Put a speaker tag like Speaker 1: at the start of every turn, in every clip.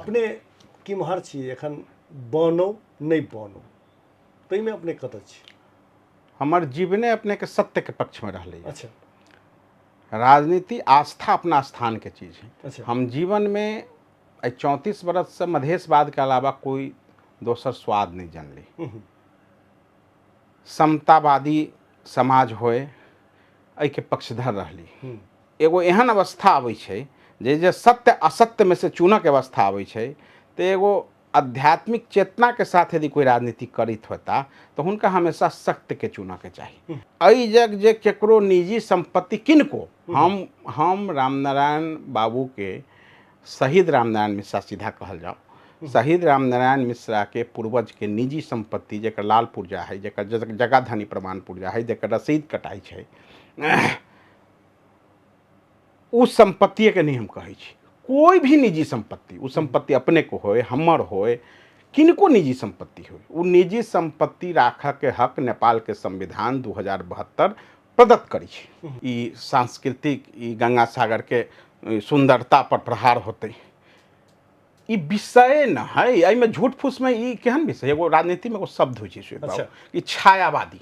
Speaker 1: अपने किम्हर छी एखन बनो नहि बनो ताहिमे अपने कतऽ छी?
Speaker 2: हमर जीवने अपनेके सत्यके पक्षमे रहलै।
Speaker 1: अच्छा।
Speaker 2: राजनीति आस्था अपना स्थानके चीज है।
Speaker 1: अच्छा।
Speaker 2: हम जीवनमे एहि 34 बरससँ मधेशवादके अलावा कोइ दोसर स्वाद नहि जानली। समतावादी समाज होए एहिके पक्षधर रहली। एगो एहन अवस्था आबै छै जे जे सत्य असत्यमे से चुनऽके अवस्था आबै छै तऽ एगो आध्यात्मिक चेतनाके साथ यदि कोइ राजनीति करैत होता तऽ हुनका हमेशा सत्यके चुनऽके चाही। एहि जग जे केकरो निजी सम्पत्ति किनको, हम रामनारायण बाबूके, शहीद रामनारायण मिश्रा सीधा कहल जाओ, शहीद रामनारायण मिश्रा के पूर्वज के निजी संपत्ति जेकर लाल पुर्जा है, जेकर जगह धनी प्रमाण पुर्जा है, जेकर रसीद कटाई छै, उ संपत्तिए के नहीं हम कहै छी। कोई भी निजी संपत्ति, उ संपत्ति अपने को होए, हमर होए, किनको निजी संपत्ति होए, उ निजी संपत्ति राखऽ के हक नेपाल के संविधान 2072 प्रदत्त करै छै। ई सांस्कृतिक, ई गंगा सागर के सुंदरता पर प्रहार होतै, ई विषय न है। एहिमे झूठ फूसमे ई केहन विषय? एगो राजनीतिमे एगो शब्द होइ छै श्वेत बाबू, ई छायावादी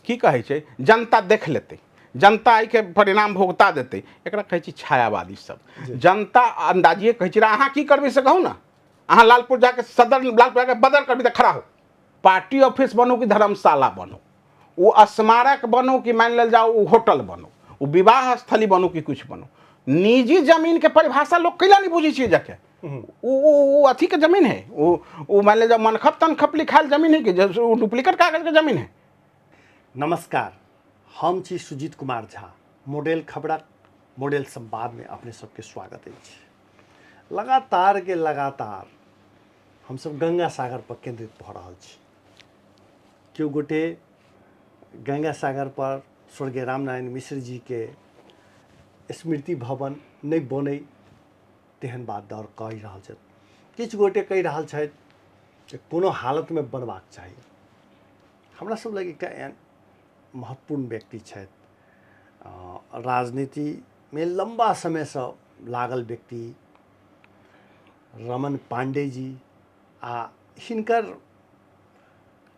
Speaker 2: की कहै छै, जनता देख लेतै, जनता एहिके परिणाम भोगता देतै, एकरा कहै छै छायावादी शब्द। जनता अंदाजिए कहै छै, अहाँ की करबै से कहू ने, अहाँ लालपुर जाके सदर, लालपुर जाके बदर करबै तऽ खड़ा हो, पार्टी ऑफिस बनू कि धर्मशाला बनू, ओ स्मारक बनू कि मानि लेल जाओ ओ होटल बनू, ओ विवाह स्थली बनू कि कुछ बनू, निजी जमीन के परिभाषा लोग कैला नहीं बुझै छियै जाके। उ अथी के जमीन है, उ मान लेल जाओ मनखप तनखप लिखायल जमीन है कि उ डुप्लीकेट कागज के जमीन है।
Speaker 1: नमस्कार, हम छी सुजीत कुमार झा, मॉडल खबरक मॉडल संवाद में अपने सबके स्वागत अछि। लगातार के लगातार हमसब गंगा सागर पर केंद्रित भऽ रहल छी। केओ गोटे गंगा सागर पर स्वर्गीय रामनारायण मिश्र जी के स्मृति भवन नहि बनै तेहन बात दर कहि रहल छथि, किछु गोटे कहि रहल छथि जे कोनो हालतमे बनबाक चाही। हमरा सब लग एकटा एहन महत्वपूर्ण व्यक्ति छथि, राजनीतिमे लम्बा समयसँ लागल व्यक्ति रमन पांडे जी, आ हिनकर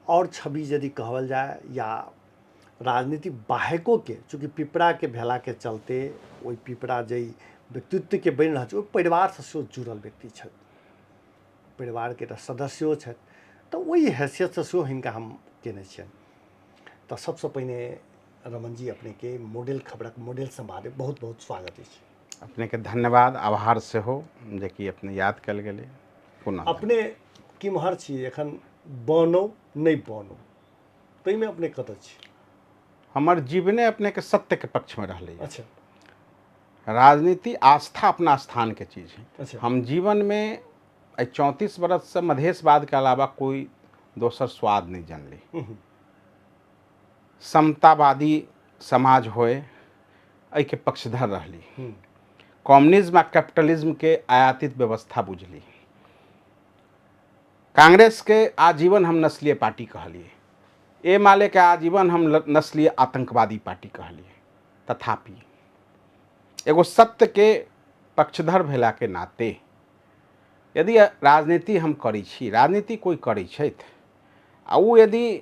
Speaker 1: और छवि यदि कहल जाय या राजनीति बाहेको के, चूँकि पिपरा के भेला के चलते ओहि पिपरा जे व्यक्तित्व के बनि रहल छै ओहि परिवारसँ सेहो जुड़ल व्यक्ति छथि, परिवारके एकटा सदस्यो छथि, तऽ ओहि हैसियतसँ सेहो हिनका हम केने छियनि। तऽ सबसँ पहिने रमन जी अपनेके मॉडल खबरक मॉडल संवाद बहुत बहुत स्वागत अछि।
Speaker 2: अपनेके धन्यवाद, आभार सेहो जेकि अपने याद कयल गेलै। पुनः
Speaker 1: अपने किम्हर छी एखन, बनो नहि बनो ताहिमे अपने कतऽ छी?
Speaker 2: हमर जीवने अपनेके सत्यके पक्षमे रहलै।
Speaker 1: अच्छा।
Speaker 2: राजनीति आस्था अपना स्थानके चीज है।
Speaker 1: अच्छा।
Speaker 2: हम जीवनमे एहि 34 बरससँ मधेशवादके अलावा कोइ दोसर स्वाद नहि जानली। समतावादी समाज होए एहिके पक्षधर रहली। कम्युनिज्म आ कैपिटलिज्म के आयातित व्यवस्था बुझली। कांग्रेस के आजीवन हम नस्लीय पार्टी कहलिए, ए माले के आजीवन हम नस्लीय आतंकवादी पार्टी कहलिए, तथापि एगो सत्य के पक्षधर भेला के नाते यदि राजनीति हम करै छी, राजनीति कोइ करै छथि आ उ यदि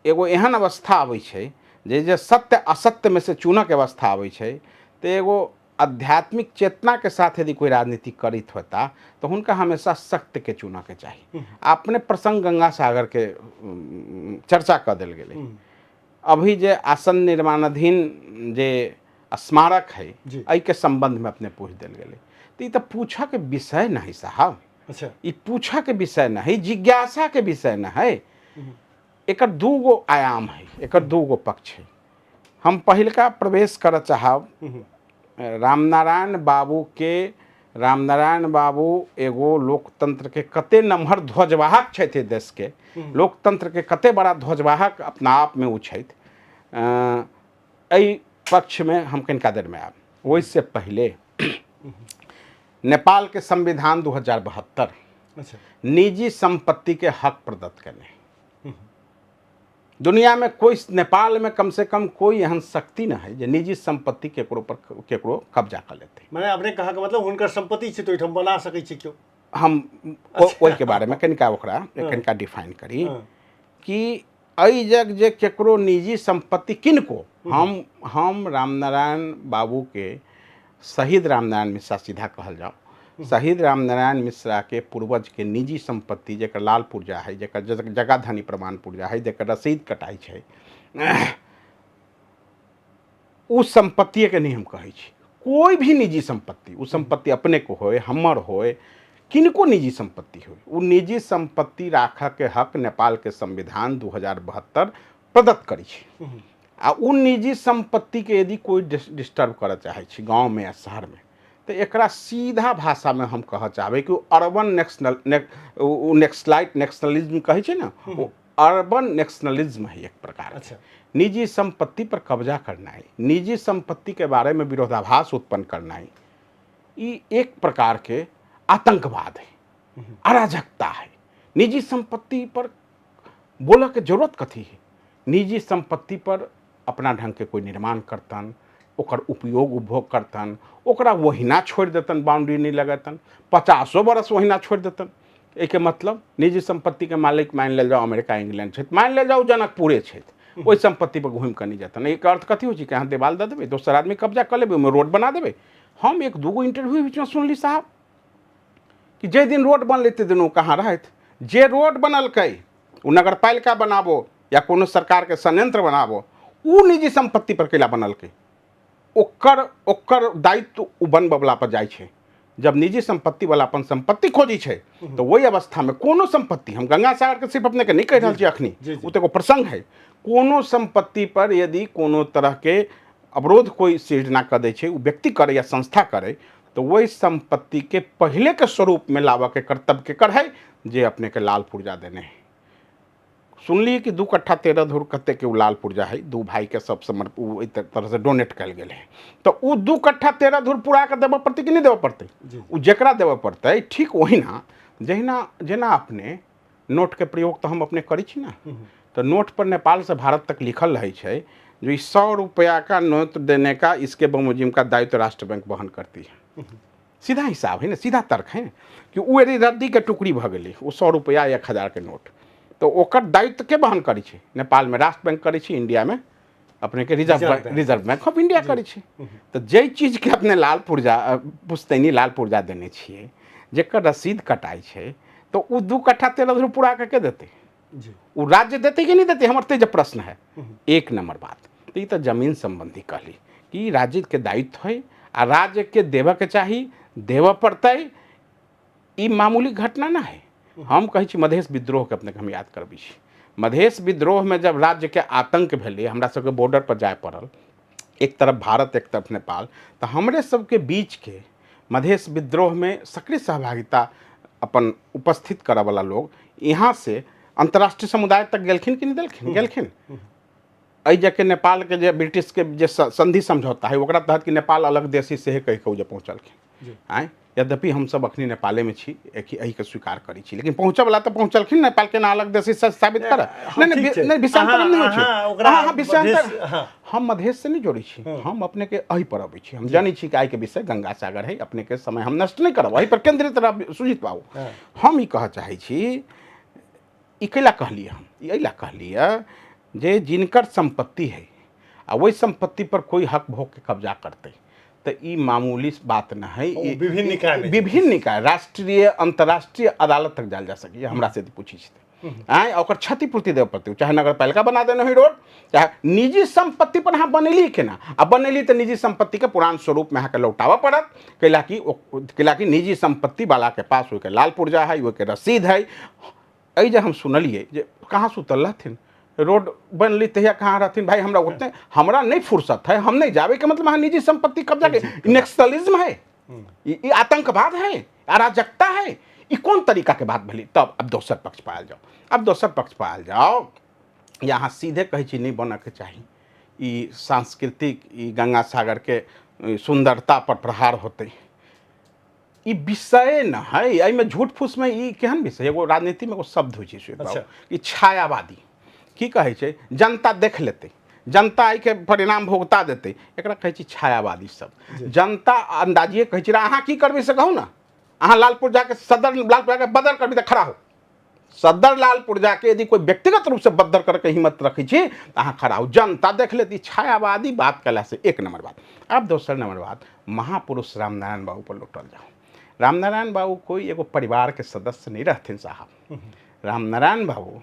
Speaker 2: एगो एहन अवस्था आबै छै जे जे सत्य असत्यमे से चुनऽके अवस्था आबै छै तऽ एगो आध्यात्मिक चेतनाके साथ यदि कोइ राजनीति करैत होता तऽ हुनका हमेशा सत्यके चुनऽके चाही। अपने प्रसंग गंगा सागरके चर्चा कऽ देल गेलै। अभी जे आसन निर्माणाधीन जे स्मारक है एहिके सम्बन्धमे अपने पूछि देल गेलै, तऽ ई तऽ पूछऽके विषय नहि साहब।
Speaker 1: अच्छा।
Speaker 2: ई पूछऽके विषय नहि है, जिज्ञासाके विषय नहि है। एकर दूगो आयाम है, एकर दूगो पक्ष है। हम पहिलका प्रवेश करऽ चाहब रामनारायण बाबू के। रामनारायण बाबू एगो लोकतंत्र के कते नमहर ध्वजवाहक छथि, देश के लोकतंत्र के कते बड़ा ध्वजवाहक अपना आप में ओ छथि। एहि पक्ष में हम कनिका देर में आयब। ओहिसँ पहिले नेपाल के संविधान 2072
Speaker 1: अच्छा।
Speaker 2: निजी संपत्ति के हक प्रदत्त करने। दुनिया में कोई, नेपाल में कम से कम कोई एहन शक्ति न है जे निजी संपत्ति केकरो पर केकरो कब्जा कर लेते।
Speaker 1: माने अपने कहा के मतलब हुनकर संपत्ति छै तो ओहिठाम बना सकै छै केओ।
Speaker 2: हम ओहिके बारेमे कनिका ओकरा कनिका डिफाइन करी कि एहि जग जे केकरो निजी संपत्ति किनको, हम रामनारायण बाबू के, शहीद रामनारायण मिश्रा सीधा कहल जाओ, शहीद रामनारायण मिश्रा के पूर्वज के निजी संपत्ति जेकर लाल पुर्जा है, जेकर जगह धनी प्रमाण पुर्जा है, जेकर रसीद कटाई छै, उ संपत्तिए के नहीं हम कहै छी। कोई भी निजी संपत्ति, उ संपत्ति अपने को होए, हमर होए, किनको निजी संपत्ति होए, उ निजी संपत्ति राखऽ के हक नेपाल के संविधान 2072 प्रदत्त करै छै। आ उ निजी संपत्ति के यदि कोई डिस्टर्ब करऽ चाहै छै गाँवमे या शहरमे, तऽ एकरा सीधा भाषामे हम कहऽ चाहबै कि ओ अर्बन नेक्सनल ओ नेक्सलाइट नेक्सनलिज्म कहै छै ने, ओ अर्बन नेशनलिज्म है एक प्रकार।
Speaker 1: अच्छा।
Speaker 2: निजी संपत्ति पर कब्जा करनाइ, निजी संपत्ति के बारे में विरोधाभास उत्पन्न करनाइ, ई एक प्रकार के आतंकवाद है, अराजकता है। निजी संपत्ति पर बोलऽ के जरूरत कथी है? निजी संपत्ति पर अपना ढंग के कोई निर्माण करतन, ओकर उपयोग उपभोग करतन, ओकरा ओहिना छोड़ि देतन, बाउंड्री नहीं लगेतन, 50 बरस ओहिना छोड़ि देतन। एहिके मतलब निजी संपत्तिके मालिक मानि लेल जाउ अमेरिका इंग्लैंड छथि, मानि लेल जाउ जनकपुरे छथि, ओहि संपत्ति पर घुमि कऽ नहि जेतन। एहिके अर्थ कथी होइ छै कि अहाँ देवाल दऽ देबै, दोसर आदमी कब्जा कऽ लेबै, ओहिमे रोड बना देबै। हम एक दूगो इंटरव्यू बीचमे सुनली साहब कि जाहि दिन रोड बनलै ताहि दिन ओ कहाँ रहथि। जे रोड बनलकै ओ नगरपालिका बनाबो या कोनो सरकारके संयंत्र बनाबो, ओ निजी संपत्ति पर कैला बनलकै? ओकर ओकर दायित्व ओ बनबऽवला पर जाइ छै। जब निजी संपत्ति वाला अपन संपत्ति खोजी छै तऽ ओहि अवस्थामे कोनो संपत्ति, हम गंगा सागरके सिर्फ अपनेके नहि कहि रहल छी अखनी, ओ तऽ एगो प्रसंग है, कोनो संपत्ति पर यदि कोनो तरहके अवरोध कोइ सृजना कऽ दै छै, ओ व्यक्ति करै या संस्था करै, तऽ ओहि संपत्तिके पहिलेके स्वरूपमे लाबऽके कर्तव्य केकर है? जे अपनेके लाल पुर्जा देने है। सुनलियै कि 2 कट्ठा 13 धूर कतेक ओ लाल पुर्जा है, 2 भाईके सब समर्प ओ एहि तरहसँ डोनेट कयल गेल है, तऽ ओ 2 कट्ठा 13 धूर पूरा कऽ देबऽ पड़तै कि नहि देबऽ पड़तै? ओ जकरा देबऽ पड़तै, ठीक ओहिना जहिना जेना अपने नोटके प्रयोग तऽ हम अपने करै छी ने, तऽ नोट पर नेपालसँ भारत तक लिखल रहै छै जो ई 100 रुपया का नोट देने का इसके बमोजिम का दायित्व राष्ट्र बैंक वहन करती है। सीधा हिसाब है ने, सीधा तर्क है कि ओ यदि रद्दीके टुकड़ी भऽ गेलै ओ 100 रुपया 1000 के नोट, तऽ ओकर दायित्व के वहन करै छै? नेपालमे राष्ट्र बैंक करै छै, इंडियामे अपनेके reserve bank of India करै छै। तऽ जाहि चीजके अपने लाल पुर्जा पुश्तैनी लाल पुर्जा देने छियै, जेकर रसीद कटाइ छै, तऽ ओ 2 कट्ठा 13 धूर पूरा कऽ के देतै? ओ राज्य देतै कि नहि देतै? हमर ते जे प्रश्न है। एक नंबर बात तऽ ई तऽ जमीन सम्बन्धी कहली कि राज्यके दायित्व है आ राज्यके देबऽके चाही, देबऽ पड़तै। ई मामूली घटना ना है। हम कहै छी मधेश विद्रोहके अपनेके हम याद करबै छी। मधेश विद्रोहमे जब राज्यके आतंक भेलै, हमरा सबके बॉर्डर पर जाय पड़ल, एक तरफ भारत एक तरफ नेपाल, तऽ हमरे सबके बीचके मधेश विद्रोहमे सक्रिय सहभागिता अपन उपस्थित करऽवला लोग यहाँ से अंतर्राष्ट्रीय समुदाय तक गेलखिन कि नहि देलखिन? गेलखिन। एहि जगह नेपालके जे ब्रिटिशके जे संधि समझौता है ओकरा तहत कि नेपाल अलग देश है सेहे कहि कऽ ओ जे पहुँचलखिन। आँय, यद्यपि हमसब अखनी नेपालेमे छी, एहिके स्वीकार करै छी, लेकिन पहुँचऽवला तऽ पहुँचलखिन, नेपाल के ना अलग देश साबित करऽ। नहि नहि नहि, विषयांतर नहि होइ छै। अहाँ विषयांतर, हम मधेश से नहि जोड़ै छी, हम अपनेके एहि पर अबै छी। हम जानै छी कि आइके विषय गंगा सागर है, अपनेके समय हम नष्ट नहि करब, एहि पर केंद्रित रहब सुजीत बाबू। हम ई कहऽ चाहै छी, ई कैला कहलियै हम? ई एहि लए कहलियै जे जिनकर सम्पत्ति है आ ओहि सम्पत्ति पर कोई हक भोग के कब्जा करतै तऽ ई मामूली बात नहि है।
Speaker 1: ओ विभिन्न निकाय में।
Speaker 2: विभिन्न निकाय, राष्ट्रीय अंतर्राष्ट्रीय अदालत तक जायल जा सकैए हमरा से यदि पूछै छी तऽ। आँय, ओकर क्षतिपूर्ति देबऽ पड़तै, चाहे नगरपालिका बना देने होइ रोड, चाहे निजी सम्पत्ति पर अहाँ बनेलियै केना, आ बनेलियै तऽ निजी सम्पत्तिके पुरान स्वरूपमे अहाँके लौटाबऽ पड़त, कैलाकि निजी सम्पत्ति वालाके पास ओहिके लाल पुर्जा है, ओहिके रसीद है। एहि जे हम सुनलियै जे कहाँ सुतल रहथिन, रोड बनली तहिया कहाँ रहथिन भाई, हमरा ओते हमरा नहीं फुर्सत है, हम नहीं जावे के मतलब अहाँ निजी संपत्ति कब्जा के नेक्सलिज्म है, ई आतंकवाद है, अराजकता है, ई कोन तरीका के बात भेलै? तब अब दोसर पक्ष पर आयल जाओ, अब दोसर पक्ष पर आयल जाओ, या अहाँ सीधे कहै छी नहि बनऽके चाही, ई सांस्कृतिक ई गंगा सागर के सुंदरता पर प्रहार होतै, ई विषय न है, एहिमे झूठ फूसमे ई केहन विषय? एगो राजनीतिमे एगो शब्द होइ छै श्वेत बाबू, ई छायावादी, की कहै छै, जनता देख लेतै, जनता एहिके परिणाम भुगता देतै। एकरा कहै छै छायावादी शब्द। जनता अन्दाजिए कहै छै, अहाँ की करबै से कहू ने, अहाँ लालपुर जाके सदर लालपुर जाके बदर करबै तऽ खड़ा हो। सदर लालपुर जाके यदि कोई व्यक्तिगत रूप से बदर करके हिम्मत रखै छी तऽ अहाँ खड़ा हो, जनता देख लेती। छायावादी बात कयलासँ एक नंबर बात। आब दोसर नंबर बात, महापुरुष रामनारायण बाबू पर लौटल जाओ। रामनारायण बाबू कोई एगो परिवार के सदस्य नहीं रहथिन साहब। रामनारायण बाबू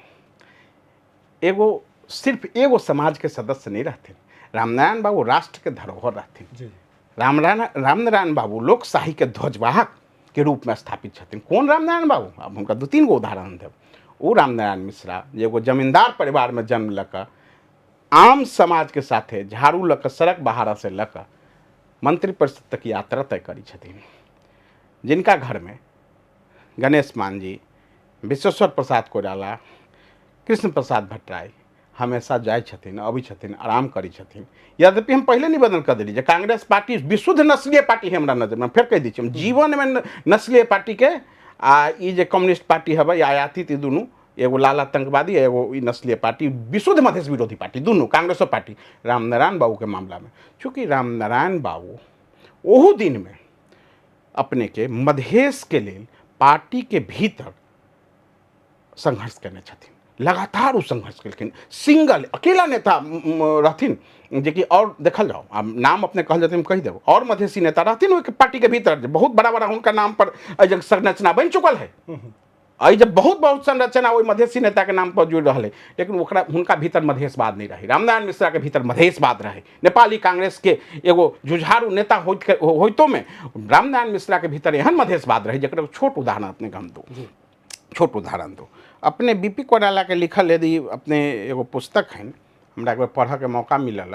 Speaker 2: एगो सिर्फ एगो समाज के सदस्य नहीं रहथिन, रामनारायण बाबू राष्ट्र के धरोहर रहथिन। रामनारायण रामनारायण बाबू लोकशाही के ध्वजवाहक के रूप में स्थापित छथिन। कोन रामनारायण बाबू? आब हुनका 2-3 गो उदाहरण देब। ओ रामनारायण मिश्रा जे एगो जमींदार परिवार में जन्म लऽ कऽ आम समाज के साथे झाड़ू लऽ कऽ सड़क बहारा से लऽ कऽ मंत्रिपरिषद तक यात्रा तय करै छथिन, जिनका घरमे गणेश मान जी, विश्वेश्वर प्रसाद कोइराला, कृष्ण प्रसाद भट्टराई हमेशा जाइ छथिन, अबै छथिन, आराम करै छथिन। यद्यपि हम पहिले निवेदन कऽ देली जे कांग्रेस पार्टी विशुद्ध नस्लीय पार्टी है हमरा नजरमे, फेर कहि दै छी हम जीवनमे नस्लीय पार्टीके आ ई जे कम्युनिस्ट पार्टी हबै आयातित, ई दुनू एगो लाल आतंकवादी एगो ई नस्लीय पार्टी विशुद्ध मधेश विरोधी पार्टी दुनू कांग्रेसो पार्टी। रामनारायण बाबूके मामलामे चूँकि रामनारायण बाबू ओहू दिनमे अपनेके मधेशके लेल पार्टीके भीतर संघर्ष करने छथिन, लगातार ओ संघर्ष केलखिन, सिंगल अकेला नेता रहथिन जेकि और देखल जाओ आब नाम अपने कहल जेतै हम कहि देब, और मधेसी नेता रहथिन ओहि पार्टीके भीतर जे बहुत बड़ा बड़ा हुनका नाम पर एहि जग संरचना बनि चुकल है, एहि जब बहुत बहुत संरचना ओहि मधेसी नेताके नाम पर जुड़ि रहल है, लेकिन ओकरा हुनका भीतर मधेशवाद नहीं रहे। रामनारायण मिश्रा के भीतर मधेशवाद रहे। नेपाली कांग्रेस के एगो जुझारू नेता होइतो में रामनारायण मिश्रा के भीतर एहन मधेशवाद रहे जकर छोट उदाहरण अपने के हम दू, छोट उदाहरण दू। अपने बी पी कोइराला के लिखल यदि अपने एगो पुस्तक है, हमरा एक बार पढ़ऽ के मौका मिलल,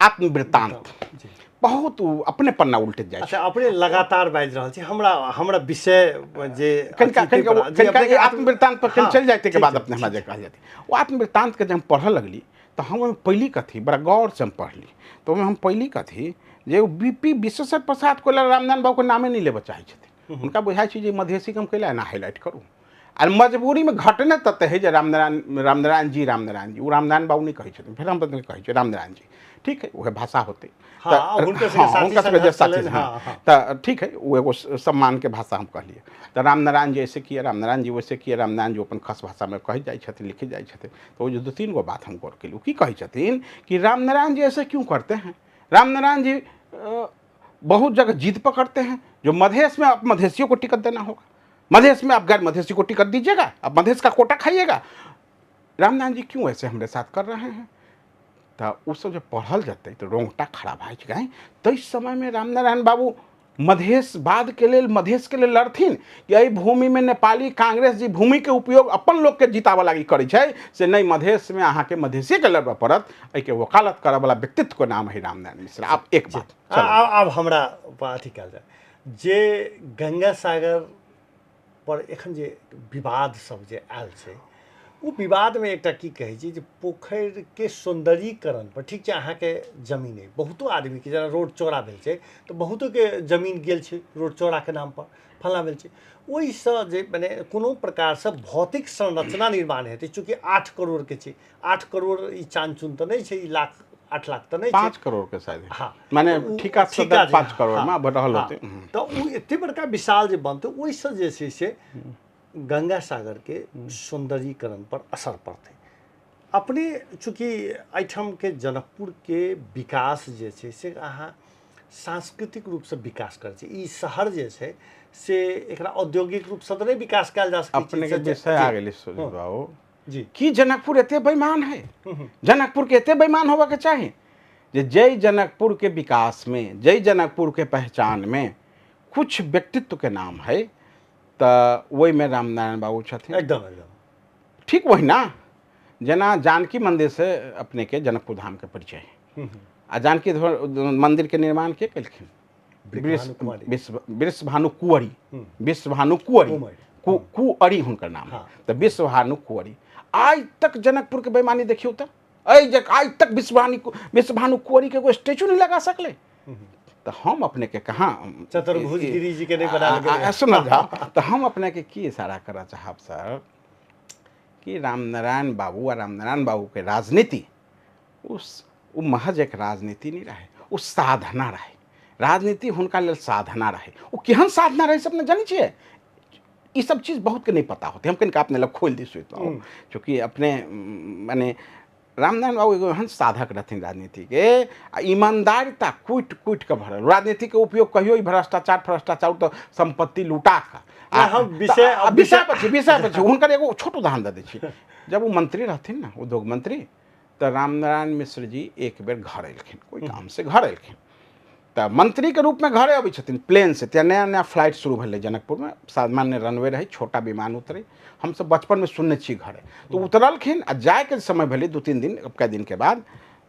Speaker 2: आत्मवृत्तांत, बहुत उ अपने पन्ना उल्टैत जाइ छै।
Speaker 1: अच्छा, अपने लगातार बाजि रहल छी, हमरा हमरा विषय जे
Speaker 2: कनिका
Speaker 1: अथी
Speaker 2: कनिका
Speaker 1: पर- जे
Speaker 2: कनिका
Speaker 1: अपने
Speaker 2: आत्मवृत्तांत पर कनि
Speaker 1: हाँ,
Speaker 2: चलि जाए ताहिके
Speaker 1: ठीक
Speaker 2: बाद
Speaker 1: छै,
Speaker 2: अपने हमरा जे कहल जाते ओ आत्मवृत्तांत के जे हम पढ़ऽ लगली तऽ हम ओहिमे पहली कथी बड़ा गौर से हम पढ़ली, तऽ ओहिमे हम पहली कथी जे बी पी विश्वेश्वर प्रसाद कोइराला रामनारायण बाबूके नामे नहि लेबऽ चाहै छथिन। हुनका बुझाइ छै जे मधेसीके हम कैला एना हाईलाइट करू, आ मजबूरीमे घटने तते है जे रामनारायण रामनारायण जी रामनारायण जी ओ रामनारायण बाबू नहि कहै छथिन, फेर हम कहै छियै रामनारायण जी, ठीक है उएह भाषा होतै।
Speaker 1: हाँ, हुनकर सबके साथी
Speaker 2: हुनकर सबके जे
Speaker 1: संघर्ष
Speaker 2: साथी
Speaker 1: छलनि,
Speaker 2: हाँ,
Speaker 1: हाँ, हाँ।
Speaker 2: तऽ ठीक है ओ एगो सम्मानके भाषा हम कहलियै। तऽ रामनारायण जी ऐसे किए, रामनारायण जी वैसे किए, रामनारायण जी अपन खस भाषामे कहै जाइ छथिन, लिखै जाइ छथिन। तऽ ओ जे 2-3 गो बात हम गौर केलहुँ, की कहै छथिन कि रामनारायण जी ऐसे क्यों करते हैं, रामनारायण जी बहुत जगह जिद पकड़ते हैं, जो मधेश में आप मधेसियों को टिकट देना होगा, मधेश में आप गैर मधेसी को टिकट दीजिएगा, आप मधेश का कोटा खाइएगा, रामनारायण जी क्यों ऐसे हमारे साथ कर रहे हैं। तो वो सब जब पढ़ल जतै तो रोंगटा खड़ा भए जाइ ताहि समयमे रामनारायण बाबू मधेशवाद के लेल मधेश के लेल लड़थिन कि एहि भूमिमे नेपाली कांग्रेस जी भूमिके उपयोग अपन लोकके जिताबऽ लागी करै छै से नहि, मधेशमे अहाँके मधेसीके लड़बऽ पड़त, एहिके वकालत करऽवला व्यक्तित्वके नाम है रामनारायण मिश्रा। आब एक बात
Speaker 1: आब हमरा अथी कयल जाय जे गंगा सागर पर एखन जे विवाद सब जे आयल छै, ओ विवादमे एकटा की कहै छै जे पोखरिके सौन्दर्यीकरण पर, ठीक छै अहाँके जमीन अइ, बहुतो आदमीके जेना रोड चौड़ा भेल छै तऽ बहुतोके जमीन गेल छै रोड चौड़ाके नाम पर, फल्लाँ भेल छै, ओहिसँ जे मने कोनो प्रकारसँ भौतिक संरचना निर्माण हेतै, चूँकि 8 करोड़के छै, 8 करोड़ ई चान चुन तऽ नहि छै, ई लाख 8 लाख तऽ नहि छै,
Speaker 2: 5 करोड़ के शायद।
Speaker 1: हाँ,
Speaker 2: माने
Speaker 1: ओ
Speaker 2: ठीका
Speaker 1: ठीका जे
Speaker 2: 5 करोड़
Speaker 1: हाँ,
Speaker 2: में बढ़ल
Speaker 1: हाँ,
Speaker 2: होतै।
Speaker 1: तऽ ओ एते बड़का विशाल जे बनतै ओहिसँ जे छै से गंगा सागर के सौंदर्यीकरण पर असर पड़तै। अपने चूँकि एहिठामके जनकपुर के विकास जे छै से अहाँ सांस्कृतिक रूपसँ विकास करै छी, ई शहर जे छै से एकरा औद्योगिक रूपसँ तऽ नहि विकास कयल जा सकै छै।
Speaker 2: अपने के विषय आ गेलै सुजीत बाबू
Speaker 1: जी।
Speaker 2: की जनकपुर एते बेईमान है, जनकपुर के एते बेईमान होबऽ के चाही जे जय जनकपुर के विकास में, जय जनकपुर के पहचान में कुछ व्यक्तित्व के नाम है तऽ ओहिमे रामनारायण बाबू छथिन।
Speaker 1: एकदम एकदम
Speaker 2: ठीक वहिना जेना जानकी मंदिर से अपने के जनकपुर धाम के परिचय है, आ जानकी मंदिर के निर्माण के केलखिन? विश्वभानु कुंवरी, विश्वभानु कुंवरी, कुंवरी हुनकर नाम है। तऽ विश्वभानु कुंवरी आइ तक जनकपुर के बेईमानी देखियौ तऽ आइ तक विश्वभानु कुंवरी के एगो स्टेचू नहीं लगा सकले। तऽ हम अपने के कहाँ
Speaker 1: चतुर्भुज गिरी जी के नहीं बना
Speaker 2: सुनल जाओ, तऽ हम अपने के की इशारा करऽ चाहब सर कि रामनारायण बाबू आ रामनारायण बाबूके राजनीति ओ महज एक राजनीति नहि रहै, ओ साधना रहै। राजनीति हुनका लेल साधना रहै। ओ केहन साधना रहै से अपने जानै छियै? ई सब चीज बहुत के नहीं पता होते। हम कनिका अपने लग खोलि दी सुति, चूँकि अपने माने रामनारायण बाबू एगो एहन साधक रहथिन राजनीतिके, आ ईमानदारिता कुटि कुटि कऽ भरल। राजनीतिके उपयोग कहियो ई भ्रष्टाचार भ्रष्टाचार तऽ सम्पत्ति लुटा कऽ
Speaker 1: आ हम विषय
Speaker 2: विषय पर छी, विषय पर छी। हुनकर एगो छोट उदाहरण दऽ दै छी। जब ओ मंत्री रहथिन ने, उद्योग मंत्री, तऽ रामनारायण मिश्र जी एक बेर घर एलखिन, कोई काम से घर एलखिन। तऽ मंत्रीके रूपमे घरे अबै छथिन प्लेनसँ। तऽ नया नया फ्लाइट शुरू भेलै जनकपुरमे, सामान्य रनवे रहै, छोटा विमान उतरै, हमसब बचपनमे सुनने छी घरे। तऽ उतरलखिन आ जायके समय भेलै 2-3 दिन, कए दिनके बाद।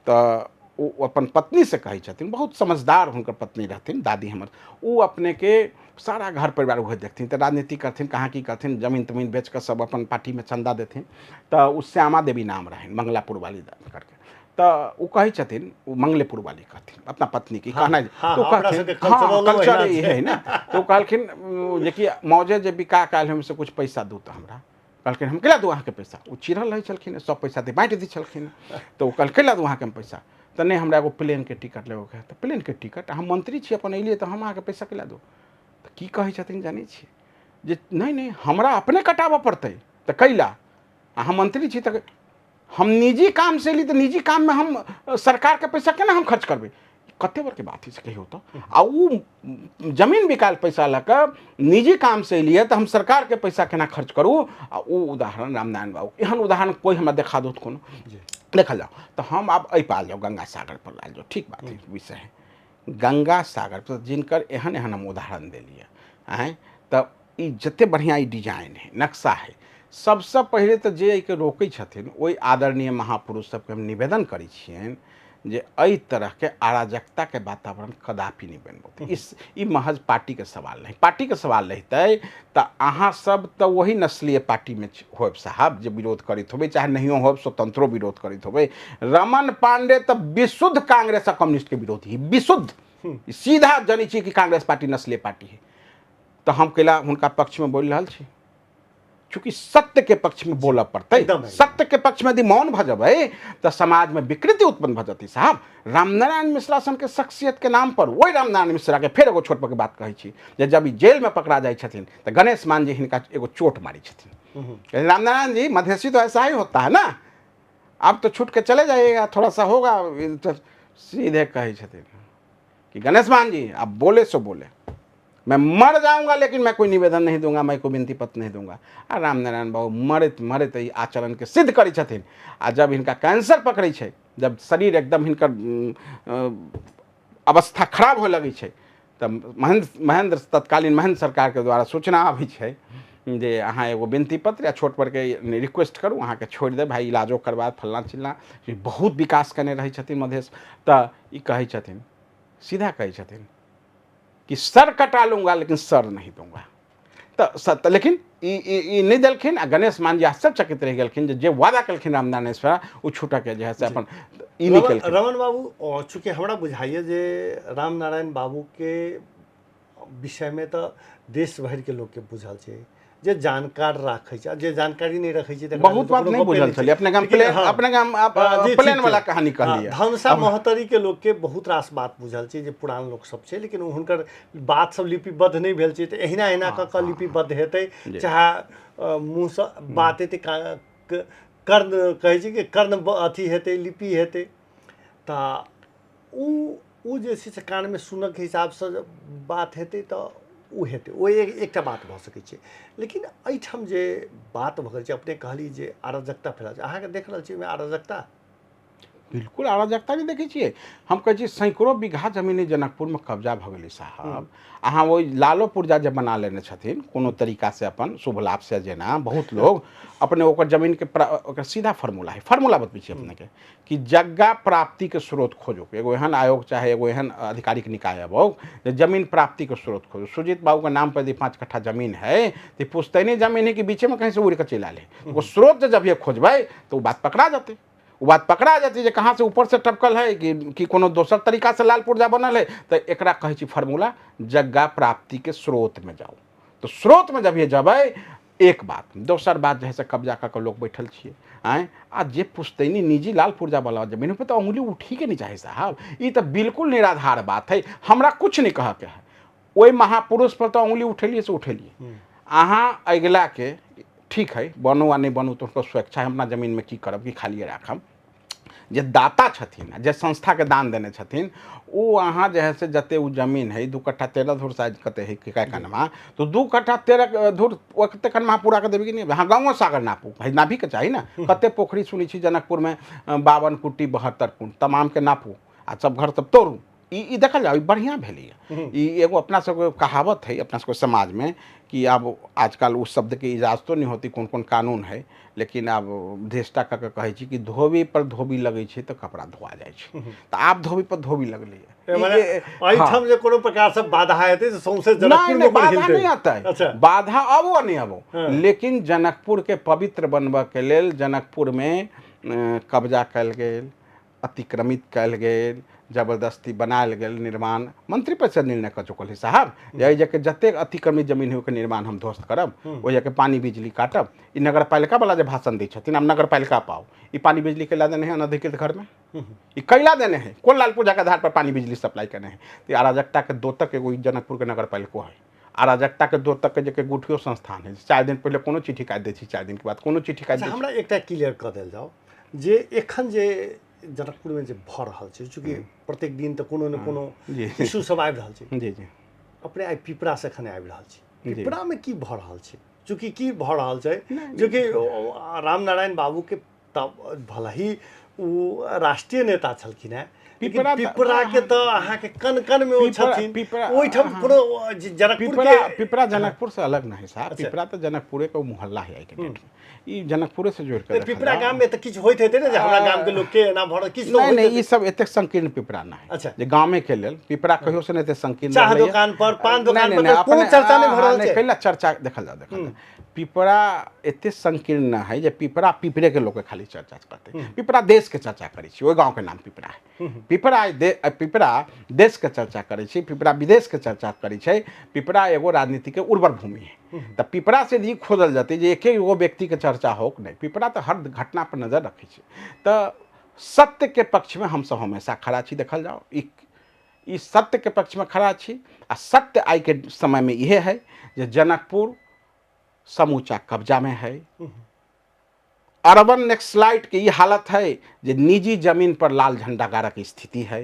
Speaker 2: तऽ ओ अपन पत्नीसँ कहै छथिन, बहुत समझदार हुनकर पत्नी रहथिन, दादी हमर, ओ अपनेके सारा घर परिवार उहे देखथिन, तऽ राजनीति करथिन, कहाँ की करथिन, जमीन तमीन बेच कऽ सब अपन पार्टीमे चन्दा देथिन। तऽ ओ श्यामा देवी नाम रहनि, मंगलापुर वाली करके। तऽ ओ कहै छथिन, ओ मंगलेपुर वाली कहथिन अपना पत्नीके, कहना
Speaker 1: तो
Speaker 2: कहथिन, हाँ कल्चर ई है ने। तऽ ओ कहलखिन जेकि मौजे जे बिका कऽ आयल हम से कुछ पैसा दू। तऽ हमरा कहलखिन, हम केला दू अहाँके पैसा? ओ चिढ़ल रहै छलखिन, सब पैसा दे बाँटि दै छलखिन। तऽ ओ कहलखिन, केला दू अहाँके हम पैसा? तऽ नहि, हमरा एगो प्लेनके टिकट लेबऽके है। तऽ प्लेनके टिकट? अहाँ मंत्री छी, अपन एलियै, तऽ हम अहाँके पैसा केला दू? तऽ की कहै छथिन जानै छियै? जे नहि नहि, हमरा अपने कटाबऽ पड़तै। तऽ कैला? अहाँ मंत्री छी, तऽ हम निजी काम से एली, तऽ निजी काममे हम सरकारके पैसा केना हम खर्च करबै? कते बड़के बात है से कहियौ तऽ। आ ओ जमीन बिकायल पैसा लऽ कऽ निजी काम से एलियै, तऽ हम सरकारके पैसा केना खर्च करू? आ ओ उदाहरण रामनारायण बाबू, एहन उदाहरण कोइ हमरा देखा दो कोनो। देखल जाओ तऽ हम आब एहि पार जाउ, गंगा सागर पर आयल जाउ। ठीक बात है, विषय है गंगा सागर पर, जिनकर एहन एहन हम उदाहरण देलियै आँय। तऽ ई जते बढ़िआँ ई डिजाइन है, नक्शा है, सबसँ पहिले तऽ जे एहिके रोकै छथिन, ओहि आदरणीय महापुरुष सबके हम निवेदन करै छियनि जे एहि तरहके अराजकताके वातावरण कदापि नहि बनबू। इस ई महज पार्टीके सवाल नहि। पार्टीके सवाल रहितै तऽ अहाँ सब तऽ वही नस्लीय पार्टीमे होब साहब, जे विरोध करैत होबै, चाहे नहियो होब, स्वतंत्रो विरोध करैत होबै। रमन पांडे तऽ विशुद्ध कांग्रेस आ कम्युनिस्टके विरोधी, विशुद्ध सीधा जनै छियै कि कांग्रेस पार्टी नस्लीय पार्टी है। तऽ हम कैला हुनका पक्षमे बोलि रहल छी? चूँकि सत्यके पक्षमे बोलऽ पड़तै। सत्यके पक्षमे यदि मौन भऽ जेबै तऽ समाजमे विकृति उत्पन्न भऽ जेतै साहब। रामनारायण मिश्रा सनके शख्सियतके नाम पर, ओहि रामनारायण मिश्राके फेर एगो छोट के बात कहै छी जे जब ई जेलमे पकड़ा जाइ छथिन तऽ गणेश मान जी हिनका एगो चोट मारै छथिन। रामनारायण जी, मधेसी तो ऐसा ही होता है ना, आप तो छूट के चले जाइएगा, थोड़ा सा होगा। तो सीधे कहै छथिन कि गणेश मान जी, आप बोले सो बोले, मैं मर जाऊंगा लेकिन मैं कोई निवेदन नहीं दूंगा, मैं कोई विनती पत्र नहीं दूंगा। आ रामनारायण बाबू मरैत मरैत एहि आचरणके सिद्ध करै छथिन। आ जब हिनका कैंसर पकड़ै छै, जब शरीर एकदम हिनकर अवस्था खराब होए लगै छै, तऽ महेंद्र महेंद्र तत्कालीन महेंद्र सरकारके द्वारा सूचना आबै छै जे अहाँ एगो विनती पत्र या छोट परके रिक्वेस्ट करू, अहाँके छोड़ि देब भाइ, इलाजो करबा फल्लाँ चिल्लाँ। बहुत विकास केने रहै छथिन मधेश। तऽ ई कहै छथिन, सीधा कहै छथिन कि सर कटा लूंगा लेकिन सर नहीं दूंगा। तऽ लेकिन ई ई नहि देलखिन। आ गणेश मान जी आश्चर्यचकित रहि गेलखिन जे वादा केलखिन रामनारायण मिश्रा, ओ छूटके जे है से अपन ई नहि केलखिन।
Speaker 1: रमन बाबू, चूँकि हमरा बुझाइए जे रामनारायण बाबूके विषयमे तऽ देश भरिके लोकके बुझल छै, जे जानकार राखै छै, आ जे जानकारी नहि रखै छै।
Speaker 2: बहुत बात नहि बुझल छलै अपने गाम प्लेन, अपने गाम प्लेन वाला कहानी कहलियै।
Speaker 1: धनसा महोत्तरी के लोक के बहुत रास बात बुझल छै, जे पुरान लोक सब छै, लेकिन हुनकर बात सब लिपिबद्ध नहि भेल छै। तऽ एहिना एहिना कऽ कऽ लिपिबद्ध हेतै, चाहे मुँहसँ बात हेतै, कर्ण कहै छै कि कर्ण अथी हेतै, लिपि हेतै। तऽ ओ जे छै से कानमे सुनऽके हिसाबसँ बात हेतै तऽ ओ हेतै, ओ एकटा बात भऽ सकै छै। लेकिन एहिठाम जे बात भऽ गेल छै, अपने कहली जे अराजकता फैलल छै, अहाँके देख रहल छी ओहिमे अराजकता?
Speaker 2: बिल्कुल अराजकता नहि देखै छियै। हम कहै छी सैकड़ों बीघा जमीन जनकपुरमे कब्जा भऽ गेलै साहब। अहाँ ओहि लालो पुर्जा जे बना लेने छथिन कोनो तरीकासँ अपन शुभ लाभसँ, जेना बहुत लोग अपने ओकर जमीनके ओकर सीधा फॉर्मूला है, फॉर्मूला बतबै छी अपनेके कि जग्गा प्राप्तिके स्रोत खोजो। एगो एहन आयोग चाहे एगो एहन आधिकारिक निकाय अबौ जे जमीन प्राप्तिके स्रोत खोजो। सुजीत बाबूके नाम पर यदि 5 कट्ठा जमीन है तो पुश्तैनी जमीन है कि बीचे में कहीं से उड़ के चलि आयल है, वो स्रोत जब ये खोजबै तो वो बात पकड़ा जेतै। ओ बात पकड़ा जेतै जे कहाँ से ऊपर से टपकल है कि कोनो दोसर तरीका से लाल पुर्जा बनल है। तऽ एकरा कहै छी फॉर्मूला, जग्गा प्राप्तिके स्रोतमे जाउ। तऽ स्रोतमे जब ये जबै, एक बात। दोसर बात जे है से कब्जा कऽ के लोक बैठल छियै आँय, आ जे पुश्तैनी निजी लाल पुर्जा वाला जमीन पर तऽ उंगली उठी के नहीं चाही साहब। ई तऽ बिल्कुल निराधार बात है, हमरा कुछ नहीं कह के है। ओहि महापुरुष पर तऽ उंगली उठेलियै से उठेलियै। अहाँ अगिला के ठीक है बनू आ नहीं बनू तऽ हुनकर स्वेच्छा है, अपना जमीनमे की करब कि खालिए राखब। जे दाता छथिन जे संस्थाके दान देने छथिन ओ अहाँ जे है से जते ओ जमीन है 2 कट्ठा 13 धूर शायद कते है कै कनमा, तो 2 कट्ठा 13 धूर ओते कनमा पूरा कर देबै कि नहीं? अहाँ गाँवो सागर नापू भाई, नाभीके चाही ने। कते पोखरी सुनै छी जनकपुरमे 52 कुट्टी 72 कुंड, तमामके नापू आ सब घर सब तोड़ू। ई देखल जाओ, ई बढ़िआँ भेलैए। ई एगो अपना सबके कहावत है अपना सबके समाजमे कि आब आजकल उस शब्दके इजाजतो नहीं होती, कोन कोन कानून है, लेकिन आब धृष्टा कऽ के कहै छी कि धोबी पर धोबी लगै छै तऽ कपड़ा धोआ जाइ छै, तऽ आब धोबी पर धोबी लगलैए।
Speaker 1: एहिठाम जे कोनो प्रकार से बाधा हेतै तऽ सौंसे जनकपुर
Speaker 2: नहि, बाधा नहि अतै, बाधा अबो नहि अबो, लेकिन जनकपुर के पवित्र बनबऽ के लेल जनकपुरमे कब्जा कयल गेल, अतिक्रमित कयल गेल, जबरदस्ती बनायल गेल निर्माण। मंत्री परिषद निर्णय कऽ चुकल है साहब जे एहि जगह जतेक अतिक्रमित जमीन है ओकर निर्माण हम ध्वस्त करब, ओहि जगह पानी बिजली काटब। ई नगरपालिका वाला जे भाषण दै छथिन, आब नगरपालिका पाओ, ई पानी बिजली कैला देने है अनधिकृत घरमे, ई कैला देने है, कोन लाल पूजा के आधार पर पानी बिजली सप्लाई केने है? तो अराजकता के दोतक एगो जनकपुर के नगरपालिको है, अराजकता के दोतक के जे गुठियो संस्थान है। 4 दिन पहले कोनो चिट्ठी काटि दै छी, 4 दिन के बाद कोनो चिट्ठी काटि दै छी।
Speaker 1: हमरा एकटा क्लियर कऽ देल जाओ जे एखन जे जनकपुरमे जे भऽ रहल छै, चूँकि प्रत्येक दिन तऽ कोनो ने कोनो इशू सब आबि रहल छै।
Speaker 2: जी जी।
Speaker 1: अपने आइ पिपरासँ एखन आबि रहल छी, पिपरामे की भऽ रहल छै? चूँकि की भऽ रहल छै, चूँकि रामनारायण बाबूके तऽ भले ही ओ राष्ट्रीय नेता छलखिन हेँ, लेकिन पिपरा के तऽ अहाँके कन कन में ओ छथिन, ओहिठाम कोनो जनकपुर
Speaker 2: के पिपरा जनकपुर से अलग नहीं साहब। पिपरा तऽ जनकपुरे के मोहल्ला है आइ के डेट में, ई जनकपुरे से जोड़ के
Speaker 1: पिपरा गाम में तऽ किछु होइत हेतै ने जे हमरा गाम के लोक के एना भऽ किछु
Speaker 2: नहीं नहीं, ई सब एतेक संकीर्ण पिपरा ना है। अच्छा, जे गामे के लेल पिपरा कहियो से नहीं एते संकीर्ण।
Speaker 1: चाह दुकान पर पान दुकान पर कोनो चर्चा नहीं भऽ रहल छै।
Speaker 2: कैला चर्चा देखल जाओ, देखल जाओ पिपरा एते संकीर्ण न है जे पिपरा पिपरे के लोग खाली चर्चा करते, पिपरा देश के चर्चा करै छी, ओहि गाँव के नाम पिपरा है। पिपरा पिपरा देश के चर्चा करै छी, पिपरा विदेश के चर्चा करै छै, पिपरा एगो राजनीति के उर्वर भूमि है। तऽ पिपरा से यदि खोजल जेतै जे एक एगो व्यक्ति के चर्चा होक नहि, पिपरा तऽ हर घटना पर नजर रखै छै। तऽ सत्य के पक्ष में हमसब हमेशा खड़ा छी। देखल जाओ ई सत्य के पक्ष में खड़ा छी, आ सत्य आइ के समय में इहे है जे जनकपुर समूचा कब्जा में है। अर्बन नक्सलाइट के ई हालत है जे निजी जमीन पर लाल झंडा गाड़क स्थिति है।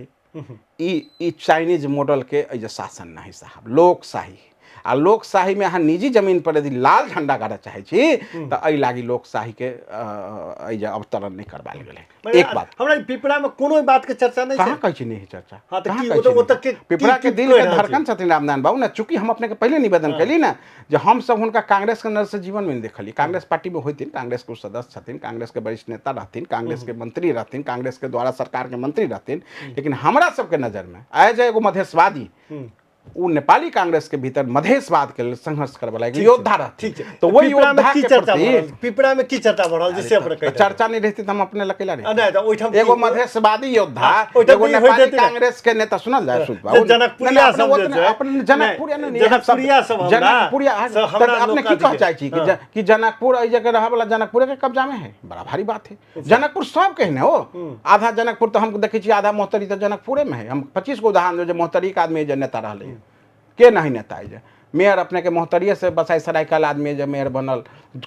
Speaker 2: ई चाइनीज मॉडल के एहि शासन नहीं साहब, लोकशाही। आ लोकशाही में अहाँ निजी जमीन पर यदि लाल झंडा गाड़ऽ चाहै छी तऽ एहि लागी लोकशाही के एहि जे अवतरण नहीं करवायल गेलै। एक बात
Speaker 1: हमरा पिपरा में कोनो बात के चर्चा नहीं
Speaker 2: कहाँ कहै छी नहीं चर्चा।
Speaker 1: हां त की ओ त के
Speaker 2: पिपरा के दिल के धड़कन छथिन रामनारायण बाबू ने। चूंकि हम अपने के पहले निवेदन कैली ने जे हम सब हुनका कांग्रेस के नजर से जीवन में नहीं देखली। कांग्रेस पार्टी में होथिन, कांग्रेस के सदस्य छथिन, कांग्रेस के वरिष्ठ नेता रहथिन, कांग्रेस के मंत्री रहथिन, कांग्रेस के द्वारा सरकार के मंत्री रहथिन, लेकिन हमरा सबके नजर में एज एगो मधेशवादी ओ नेपाली कांग्रेस के भीतर मधेशवाद के लेल संघर्ष करे वाला एक योद्धा रहथिन।
Speaker 1: ठीक छै।
Speaker 2: तो वही योद्धा
Speaker 1: के प्रति पिपरा में की चर्चा भऽ रहल छै से अपने कहि
Speaker 2: चर्चा नहीं रहती त हम अपने लकेला
Speaker 1: रही। नहीं त ओइठाम
Speaker 2: एगो मधेशवादी योद्धा, एगो नेपाली कांग्रेस के नेता सुनल जाय सुन
Speaker 1: बाबू, जनकपुरिया सब जे छै,
Speaker 2: अपने जनकपुरिया
Speaker 1: नहीं, जनकपुरिया सब
Speaker 2: हमरा जनकपुरिया अपने की कह चाहे छी कि जनकपुर एहि जगह रहै वाला जनकपुरे के कब्जा में है। बड़ा भारी बात है। जनकपुर सब के ने हो, आधा जनकपुर तो हम देखै छी, आधा मोहतरी तो जनकपुरे में है। हम 25 गो उदाहरण जे मोहतरी के आदमी जे नेता रहलै के नहीं नेता है जे मेयर अपने के मोहतरिये से बसाई सराय कल आदमी जे मेयर बनल,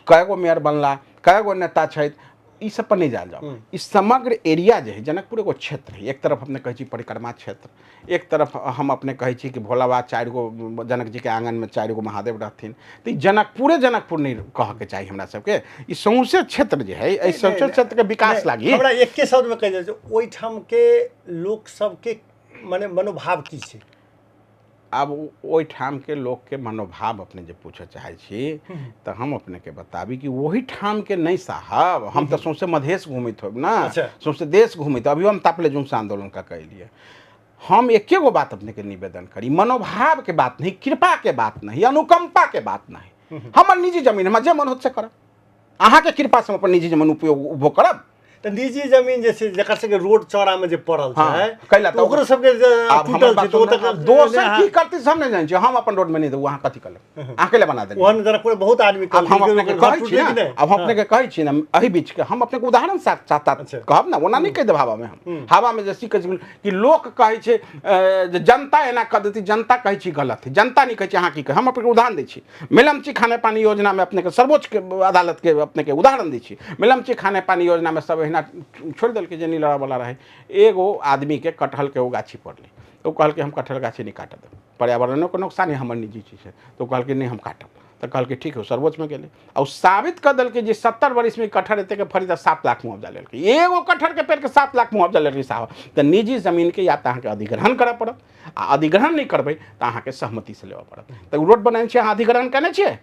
Speaker 2: कए गो मेयर बनला, कए गो नेता छथि, ई सब पर नहीं जायल जाओ। ई समग्र एरिया जे है जनकपुर एगो क्षेत्र है। एक तरफ अपने कहै छी परिक्रमा क्षेत्र, एक तरफ हम अपने कहै छी कि भोला बाबा 4 गो जनक जी के आंगन में 4 गो महादेव रहथिन, तऽ ई जनकपुरे जनकपुर नहीं कहके चाही हमरा सबके। ई सौंसे क्षेत्र जे है, एहि सौंसे क्षेत्र के विकास लागी
Speaker 1: हमरा एके शब्द में कहि जाइ ओहिठाम के लोक सबके माने मनोभाव की छै?
Speaker 2: आब ओहिठाम के लोक के मनोभाव अपने जे पूछऽ चाहै छी तऽ हम अपने के बताबी कि ओहिठाम के नहीं साहब, हम तऽ सौंसे मधेश घूमित होब ना, सौंसे देश घूमित। अभी हम तापलेजुंग से आंदोलन का कैलिए। हम एके गो बात अपने के निवेदन करी, मनोभाव के बात नहीं, कृपा के बात नहीं, अनुकंपा के बात नहीं। हमर निजी जमीन हमरा जे मन होत से करब, अहाँ के कृपा से हम अपन निजी जमीन उपयोग उपभोग करब।
Speaker 1: तऽ निजी जमीन जे छै जकर सबके रोड चौड़ामे जे पड़ल छै
Speaker 2: कैला
Speaker 1: तऽ ओकरो सबके जे
Speaker 2: आब हमर
Speaker 1: टूटल
Speaker 2: बात
Speaker 1: छै तऽ ओ
Speaker 2: सुनू,
Speaker 1: तऽ
Speaker 2: आब दोसर की करतै से हम नहि जानै छी। हम अपन रोडमे नहि देब, अहाँ कथी करब, अहाँ कैला बना देलियै?
Speaker 1: ओहन जनकपुर बहुत आदमी
Speaker 2: आब हम
Speaker 1: कहलकै
Speaker 2: अपने के
Speaker 1: ओकर घर
Speaker 2: कहै छी
Speaker 1: टूटलै कि
Speaker 2: ने,
Speaker 1: नहि?
Speaker 2: आब हम अपने के कहै छी ने, एहि बीच के हम अपने के उदाहरण साथ साथ साथ कहब ने, ओना नहि कहि देब हवा में। हम हवा में जे सीखै छी कि लोक कहै छै जे जनता एना कऽ देती, जनता कहै छी गलत है, जनता नहि कहै छै। अहाँ की कहै? हम अपने के उदाहरण दै छी मेलमची खाने पानी योजना में, अपने के सर्वोच्च के अदालत के अपने के उदाहरण दै छी। मेलमची खाने पानी योजना में सब एहिना छोड़ि देलकै जे नहीं लड़ावला रहै। एगो आदमी के कटहल के ओ गाछी पड़लै, तऽ ओ कहलकै हम कटहल गाछी नहि काटऽ देब, पर्यावरणोके नुकसान है, हमर निजी चीज है। तऽ ओ कहलकै नहि हम काटब, तऽ कहलकै ठीक है। सर्वोच्चमे गेलै आ ओ साबित कऽ देलकै जे 70 बरिसमे कटहर एतेक फड़ी, तऽ 7 लाख मुआवजा लेलकै। एगो कटहरके पेड़के 7 लाख मुआवजा लेलकै साहब। तऽ निजी जमीनके या तऽ अहाँके अधिग्रहण करऽ पड़त, आ अधिग्रहण नहि करबै तऽ अहाँके सहमतिसँ लेबऽ पड़त। तऽ ओ रोड बनेने छियै, अहाँ अधिग्रहण केने छियै?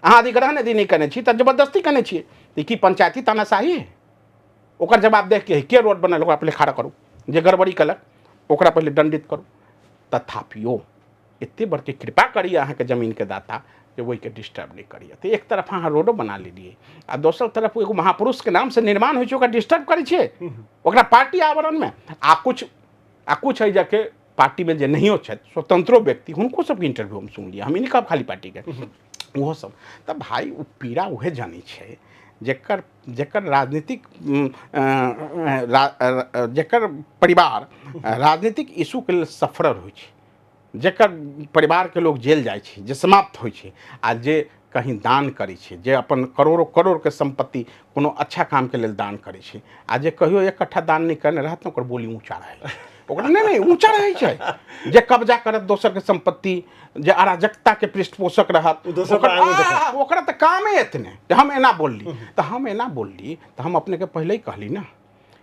Speaker 2: अहाँ अधिग्रहण यदि नहि केने छी तऽ जबरदस्ती केने छियै, तऽ की पंचायती तानाशाही है? ओकर जवाब देख के के रोड बनल ओकरा पहिले खड़ा करू, जे गड़बड़ी केलक ओकरा पहिले दंडित करू। तथापियो एते बड़के कृपा करिए अहाँके जमीनके दाता जे ओहिके डिस्टर्ब नहि करिए। तऽ एक तरफ अहाँ रोडो बना लेलियै आ दोसर तरफ एगो महापुरुषके नामसँ निर्माण होइ छै, ओकरा डिस्टर्ब करै छियै ओकरा पार्टी आवरणमे। आ कुछ एहि जाके पार्टीमे जे नहियो छथि, स्वतंत्रो व्यक्ति, हुनको सबके इंटरव्यू हम सुनलियै। हम ई नहि कहब खाली पार्टीके, ओहो सब। तऽ भाय ओ पीड़ा उहे जानै छै जेकर जेकर राजनीतिक जेकर परिवार राजनीतिक इशूके लेल सफरर होइ छै, जेकर परिवारके लोक जेल जाइ छै, जे समाप्त होइ छै, आ जे कहीं दान करै छै, जे अपन करोड़ो करोड़के सम्पत्ति कोनो अच्छा कामके लेल दान करै छै, आ जे कहियो एक कट्ठा दान नहि करने रहत ने, ओकर बोली ऊँचा रहै ओकरा नहि नहि ऊँचा रहै छै। जे कब्जा करत दोसरके सम्पत्ति, जे अराजकताके पृष्ठपोषक रहत,
Speaker 1: ओ दोसर पर आगू देखत।
Speaker 2: ओकरा तऽ कामे एतने जे हम एना बोलली तऽ हम एना बोलली। तऽ हम अपनेके पहिले ही कहली ने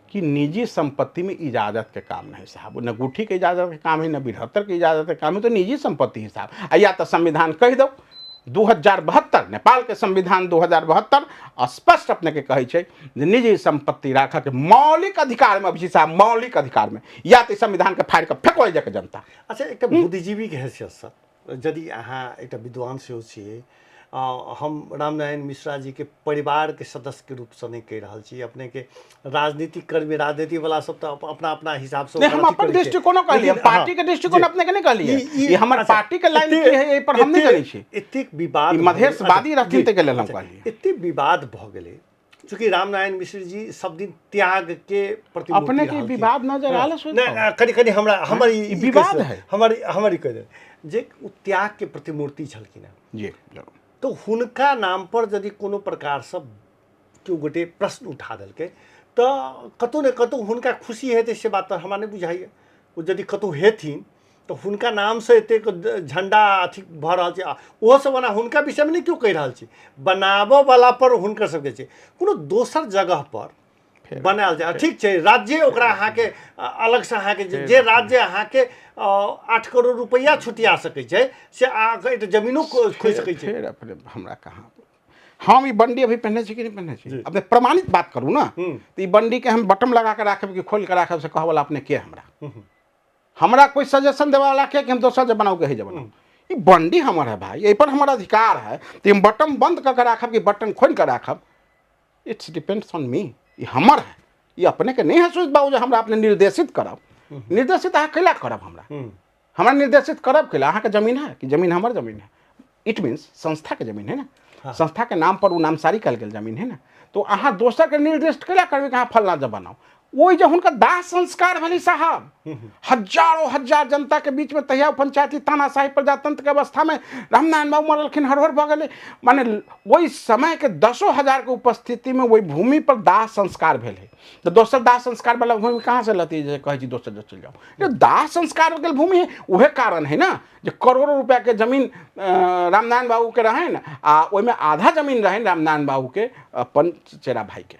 Speaker 2: कि निजी संपत्ति में इजाजत के काम नहीं साहब, न गुठी के इजाजत के काम है, न बृहत्तर के इजाजत के काम है। तो निजी संपत्ति है साहब। आ या तो संविधान कहि दो 2072, नेपाल के संविधान 2072 स्पष्ट अपने के कहै छै जे निजी संपत्ति राखऽ के मौलिक अधिकार में अभी साहब, मौलिक अधिकार में, या तो संविधान के फाड़ि के फेंको जाके जनता।
Speaker 1: अच्छा, एकटा बुद्धिजीवीके हैसियतसँ यदि अहाँ एकटा विद्वान सेहो छियै, हम रामनारायण मिश्रा जीके परिवारके सदस्यके रूपसँ नहि कहि रहल छी, अपनेके राजनीतिक कर्मी, राजनीतिवला सब तऽ अपना अपना हिसाबसँ
Speaker 2: नहि, हम
Speaker 1: ओकर अथी
Speaker 2: अपन
Speaker 1: करै छै।
Speaker 2: दृष्टिकोणो कहलियै, हम
Speaker 1: लेकिन
Speaker 2: पार्टी के दृष्टिकोण
Speaker 1: जी।
Speaker 2: अपने के नहि कहलियै।
Speaker 1: ई
Speaker 2: ई हमर
Speaker 1: अच्छा,
Speaker 2: पार्टी के लाइन की है, एहि पर हम नहि
Speaker 1: एतेक
Speaker 2: जानै छी।
Speaker 1: एतेक विवाद
Speaker 2: ई
Speaker 1: भऽ गेलै।
Speaker 2: मधेशवादी
Speaker 1: अच्छा,
Speaker 2: रहथिन
Speaker 1: जी,
Speaker 2: ताहिके लेल हम
Speaker 1: अच्छा,
Speaker 2: कहलियै।
Speaker 1: एतेक विवाद भऽ गेलै, चूँकि रामनारायण मिश्र जी सब दिन त्याग के प्रतिमूर्ति
Speaker 2: अपने के
Speaker 1: रहलखिन।
Speaker 2: विवाद नजर आयल है?
Speaker 1: नहि, कनि कनि हमरा हमर
Speaker 2: ई विवाद है।
Speaker 1: हमर हमर ई कहि दे जे ओ त्याग के प्रतिमूर्ति छलखिन हेँ।
Speaker 2: जी।
Speaker 1: तऽ हुनका नाम पर यदि कोनो प्रकारसँ केओ गोटे प्रश्न उठा देलकै तऽ कतहु ने कतहु हुनका खुशी हेतै, से बात तऽ हमरा नहि बुझाइए। ओ यदि कतहु हेथिन तऽ हुनका नामसँ एतेक झण्डा अथी भऽ रहल छै, आ ओहो सब ओना हुनका विषयमे नहि केओ कहि रहल छै, बनाबऽवला पर हुनकर सबके छै। कोनो दोसर जगह पर बनायल जाय, ठीक छै, राज्य ओकरा अहाँके अलगसँ अहाँके जे राज्य अहाँके 8 करोड़ रुपैआ छुटिया सकै छै से अहाँके एकटा जमीनो खोजि सकै छै।
Speaker 2: फेर अपने हमरा कहाँ, हम ई बंडी अभी पहने छी कि नहि पहने छी, अपने प्रमाणित बात करू ने। तऽ ई बंडी के हम बटम लगा के राखब कि खोलि के राखब से कहवला अपने के? हमरा हमरा कोई सजेशन देवाला के कि हम दोसर जे बनाऊ के जे बनाऊ? ई बंडी हमर है भाई, एहि पर हमर अधिकार है। तऽ हम बटम बंद कऽ के राखब कि बटन खोलि के राखब, it's depends on me. ई हमर है, ई अपने के नहीं है सुजित बाबू जे हमरा अपने निर्देशित करब। निर्देशित अहाँ कैला करब हमरा? हमरा निर्देशित करब कैला? अहाँके जमीन है कि जमीन हमर जमीन है? It means संस्था के जमीन है ना, संस्था के नाम पर ओ नामसारी कयल गेल जमीन है ना। तो अहाँ दोसर के निर्देश कैला करबै कि अहाँ फलना जब बनाउ? ओहि जे हुनकर दाह संस्कार भेलै साहब, हजारों हजार जनता के बीच में, तहिया पंचायती तानाशाही प्रजातंत्र के अवस्था में रामनारायण बाबू मरलखिन, हरहर भऽ गेलै। माने ओहि समय के दसो हजार के उपस्थिति में ओहि भूमि पर दाह संस्कार भेल है। तऽ दोसर दाह संस्कार वाला भूमि कहाँ से लती जे कहै छी दोसर जगह चलि जाउ? ये दाह संस्कार गेल भूमि है। उहे कारण है ना जे करोड़ों रुपया के जमीन रामनारायण बाबू के रहनि, आ ओहिमे आधा जमीन रहनि रामनारायण बाबू के अपन चचेरा भाई के,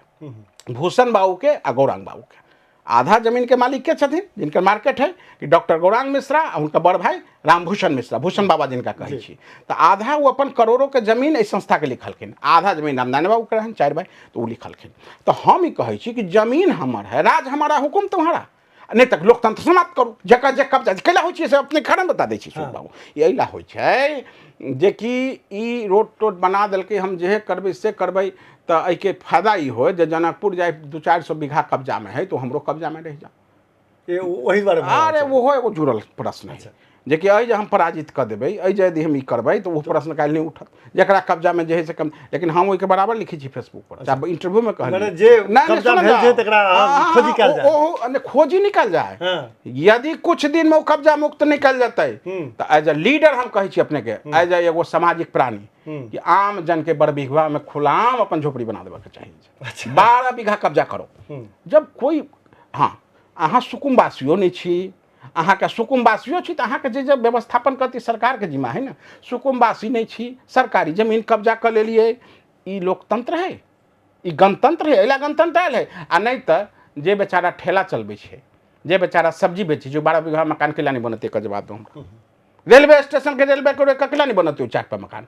Speaker 2: भूषण बाबू के आ गौरांग बाबू के। आधा जमीन के मालिक के छथिन जिनकर मार्केट है कि डॉक्टर गौरांग मिश्रा आ हुनकर बड़ भाई रामभूषण मिश्रा, भूषण बाबा जिनका कहै छी। तऽ आधा ओ अपन करोड़ों के जमीन एहि संस्था के लिखलखिन, आधा जमीन रामनारायण बाबू के रहनि, चारि भाई, तऽ ओ लिखलखिन। तऽ हम ई कहै छी कि जमीन हमर है, राज हमारा हुकुम तुम्हारा। नहि तऽ लोकतंत्र समाप्त करू। जकर जे कब्जा कैला होइ छै से अपने कारण बता दै छी सुन बाबू। एहि ला होइ छै जेकि ई रोड तोड बना देलकै, हम जेहे करबै से करबै, तऽ एहिके फायदा ई होय जे जनकपुर जाय 200-400 बीघा कब्जामे है तऽ हमरो कब्जामे रहि जाओ।
Speaker 1: ओहि दुआरे
Speaker 2: अरे ओहो एगो जुड़ल प्रश्न है जेकि एहि जे हम पराजित कऽ देबै, एहि जे यदि हम ई करबै तऽ ओ प्रश्न काल्हि नहि उठत जकरा कब्जामे जे है से कम। लेकिन हम ओहिके बराबर लिखै छी फेसबुक पर, चाहे इंटरव्यूमे कहलियै
Speaker 1: जे कब्जा भेल छै तकरा खोजी कयल जाय।
Speaker 2: ओहो नहि खोजी निकाल जाय। यदि कुछ दिन में ओ कब्जा मुक्त नहि कयल जेतै तऽ एज अ लीडर हम कहै छी अपने के, एज अ एगो सामाजिक प्राणी, कि आम जन के बड़बीघवा में खुलाम अपन झोपड़ी बना देबा के चाही। 12 बीघा कब्जा करो। जब कोई हाँ अहाँ सुकुम्बासियो नहि छी, अहाँके सुकुम्बासियो छी तऽ अहाँके जे जे व्यवस्थापन करती सरकारके जिम्मा है ने। सुकुम्बासी नहि छी, सरकारी जमीन कब्जा कऽ लेलियै, ई लोकतंत्र है, ई गणतंत्र है, एहि गणतंत्र आयल है। आ नहि तऽ जे बेचारा ठेला चलबै छै, जे बेचारा सब्जी बेचै छै, 12 बीघा मकान केला नहि बनतै? एकर जवाब दो हमरा। रेलवे स्टेशनके रेलवे के केला नहि बनतै ओ 4 टा मकान?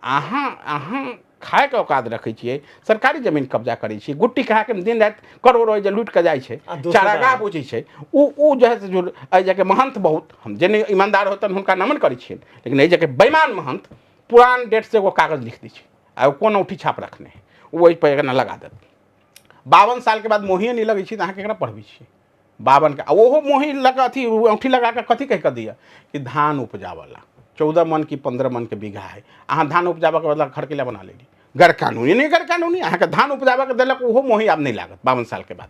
Speaker 2: अहाँ अहाँ खायके औकात रखै छियै, सरकारी जमीन कब्जा करै छियै, गुट्टी खाके दिन राति करोड़ो जे लूटि कऽ जाइ छै, चारागाह बुझै छै ओ जे है से एहि जगह महंत बहुत हम जे नहि ईमानदार होतन हुनका नमन करै छियनि, लेकिन एहि जगह बेईमान महंत पुरान डेट से एगो कागज लिख दै छै आ ओ कोन औठी छाप रखने है ओ ओहि पर एना लगा देत। 52 सालके बाद मोहिए नहि लगै छै तऽ अहाँ केकरा पढ़बै छियै? 52 के ओहो मोही लगा अथी औँठी लगा कऽ कथी कहि कऽ दिअ कि धान उपजाबऽला 14 मन कि 15 मन के बीघा है, अहाँ धान उपजाबऽके बदला घर केला बना लेली। गैर कानूनी नहि, गैर कानूनी अहाँके धान उपजाबऽके देलक, ओहो मोही आब नहि लागत। 52 सालके बाद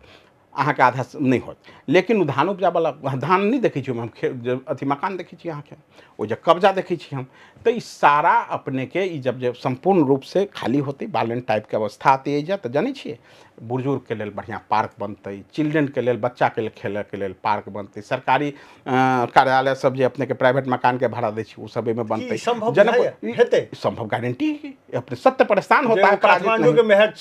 Speaker 2: अहाँके आधा नहि होत, लेकिन ओ धान उपजाबऽला धान नहि देखै छी हम, अथी मकान देखै छी अहाँके, ओ जे कब्जा देखै छी हम। तऽ ई सारा अपनेके ई जब जे सम्पूर्ण रूपसँ खाली होतै, बालन टाइपके अवस्था आते एहि तऽ जानै छियै बुजुर्गके लेल बढ़िआँ पार्क बनतै, चिल्ड्रनके लेल बच्चाके लेल खेलऽके लेल पार्क बनतै, सरकारी कार्यालय सब जे अपनेके प्राइवेट मकानके भाड़ा दै छै ओ सब एहिमे बनतै।
Speaker 1: जनकपुर हेतै
Speaker 2: सम्भव गारंटी है अपने सत्य परेशान होता है।
Speaker 1: काठमांडू के मेहर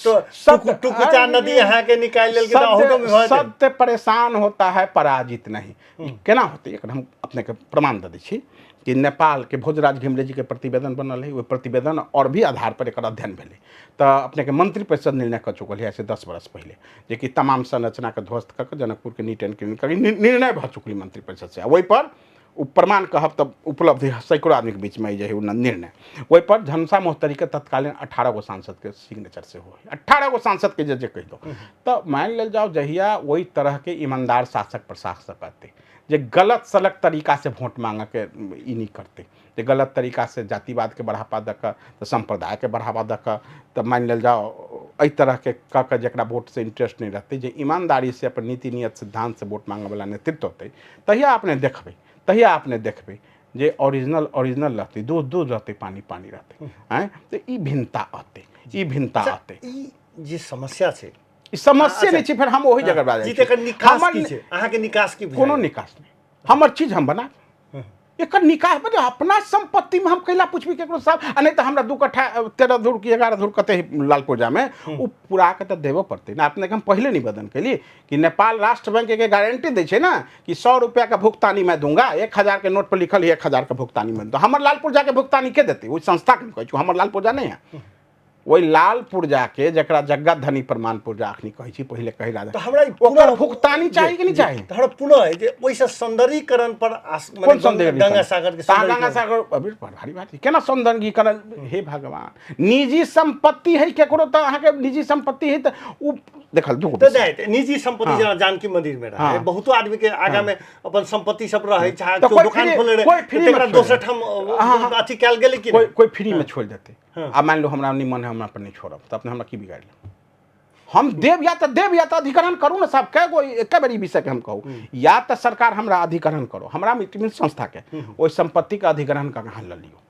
Speaker 1: टुकुचा नदी अहाँ के निकालि लेल
Speaker 2: सत्य परेशान होता है पराजित नहीं। केना होतै एकर हम अपनेके प्रमाण दऽ दै छी कि नेपालके भोजराज घिमिरे जीके प्रतिवेदन बनल है, ओहि प्रतिवेदन और भी आधार पर एकर अध्ययन भेलै तऽ अपनेके मंत्रिपरिषद निर्णय कऽ चुकल है से 10 बरस पहिले जेकि तमाम संरचनाके ध्वस्त कऽ कऽ जनकपुरके नीट एंड क्लीन करी निर्णय भऽ चुकल मंत्रिपरिषद से। ओहिपर ओ प्रमाण कहब तऽ उपलब्ध सैकड़ो आदमीके बीचमे जे है ओ निर्णय ओहिपर धनुषा महोत्तरीके तत्कालीन 18 गो सांसदके सिग्नेचर सेहो है, 18 गो सांसदके जे कहि दो। तऽ मानि लेल जाओ जहिया ओहि तरहके ईमानदार शासक प्रशासक अतै जे गलत सलत तरीकासँ वोट मांगऽके ई नहि करतै, जे गलत तरीकासँ जातिवादके बढ़ावा दऽ कऽ तऽ सम्प्रदायके बढ़ावा दऽ कऽ तऽ मानि लेल जाओ एहि तरहके कऽ कऽ जकरा वोटसँ इंटरेस्ट नहि रहतै, जे ईमानदारीसँ अपन नीति नियत सिद्धान्तसँ वोट मांगऽवला नेतृत्व होतै, तहिया अपने देखबै, तहिया अपने देखबै जे ओरिजिनल ओरिजिनल रहतै, दूध दूध रहतै, पानि पानि रहतै। आँय तऽ ई भिन्नता अतै, ई भिन्नता अतै।
Speaker 1: ई जे समस्या छै
Speaker 2: ई समस्या नहि छै, फेर हम ओहि जगह पर
Speaker 1: जाइ छी। एकर निकास की छै? अहाँके निकास की?
Speaker 2: कोनो निकास नहि, हमर चीज हम बना एकर निकास बने अपना संपत्तिमे हम कैला पुछबी केकरो साहब? आ नहि तऽ हमरा 2 कट्ठा 13 धूर कि 11 धूर कते लालपुरजामे ओ पूरा के तऽ देबऽ पड़तै ने। अपनेके हम पहिले निवेदन केली कि नेपाल राष्ट्र बैंक के गारंटी दै छै ने कि 100 रुपया के भुगतानी मैं दूंगा, 1000 के नोट पर लिखल है 1000 के भुगतानी मैं दूंगा। हमर लाल पुर्जा के भुगतानी के देतै? ओहि संस्था के हम कहै छी, हमर लाल पुर्जा नहि है, ओहि लाल पुर्जा के जकरा जगत धनी प्रमाण पुर्जा अखनी कहै छी, पहिले कहै राजा,
Speaker 1: तऽ हमरा
Speaker 2: ओकर भुगतानी चाही कि नहि चाही?
Speaker 1: तऽ हमरा पुनः है जे ओहिसँ सौंदर्यीकरण पर
Speaker 2: कोन सौंदर्यीकरण?
Speaker 1: गंगा सागर के
Speaker 2: गंगा सागर अभी भारी बात है, केना सौंदर्यीकरण? हे भगवान, निजी संपत्ति है केकरो तऽ अहाँके निजी संपत्ति है तऽ ओ देखल दू
Speaker 1: तऽ नहि, निजी संपत्ति जेना जानकी मंदिर में रहे, बहुतो आदमी के आगा में अपन संपत्ति सब रहे, चाहे दुकान खोले रहे, तकरा दोसर ठाम अथी कयल गेलै कि
Speaker 2: कोई फ्री में छोड़ि देतै। आ मानि लो हमरा निमन है, हमरा पर नहि छोड़ब तऽ अपने हमरा की बिगाड़ि लेब? हम देब या तऽ देब या तऽ अधिग्रहण करू ने साहब। कए गो एके बेर ई विषयके हम कहू, या तऽ सरकार हमरा अधिग्रहण करो, हमरा मीन्स संस्थाके ओहि सम्पत्तिके अधिग्रहण कऽ अहाँ लऽ लियौ।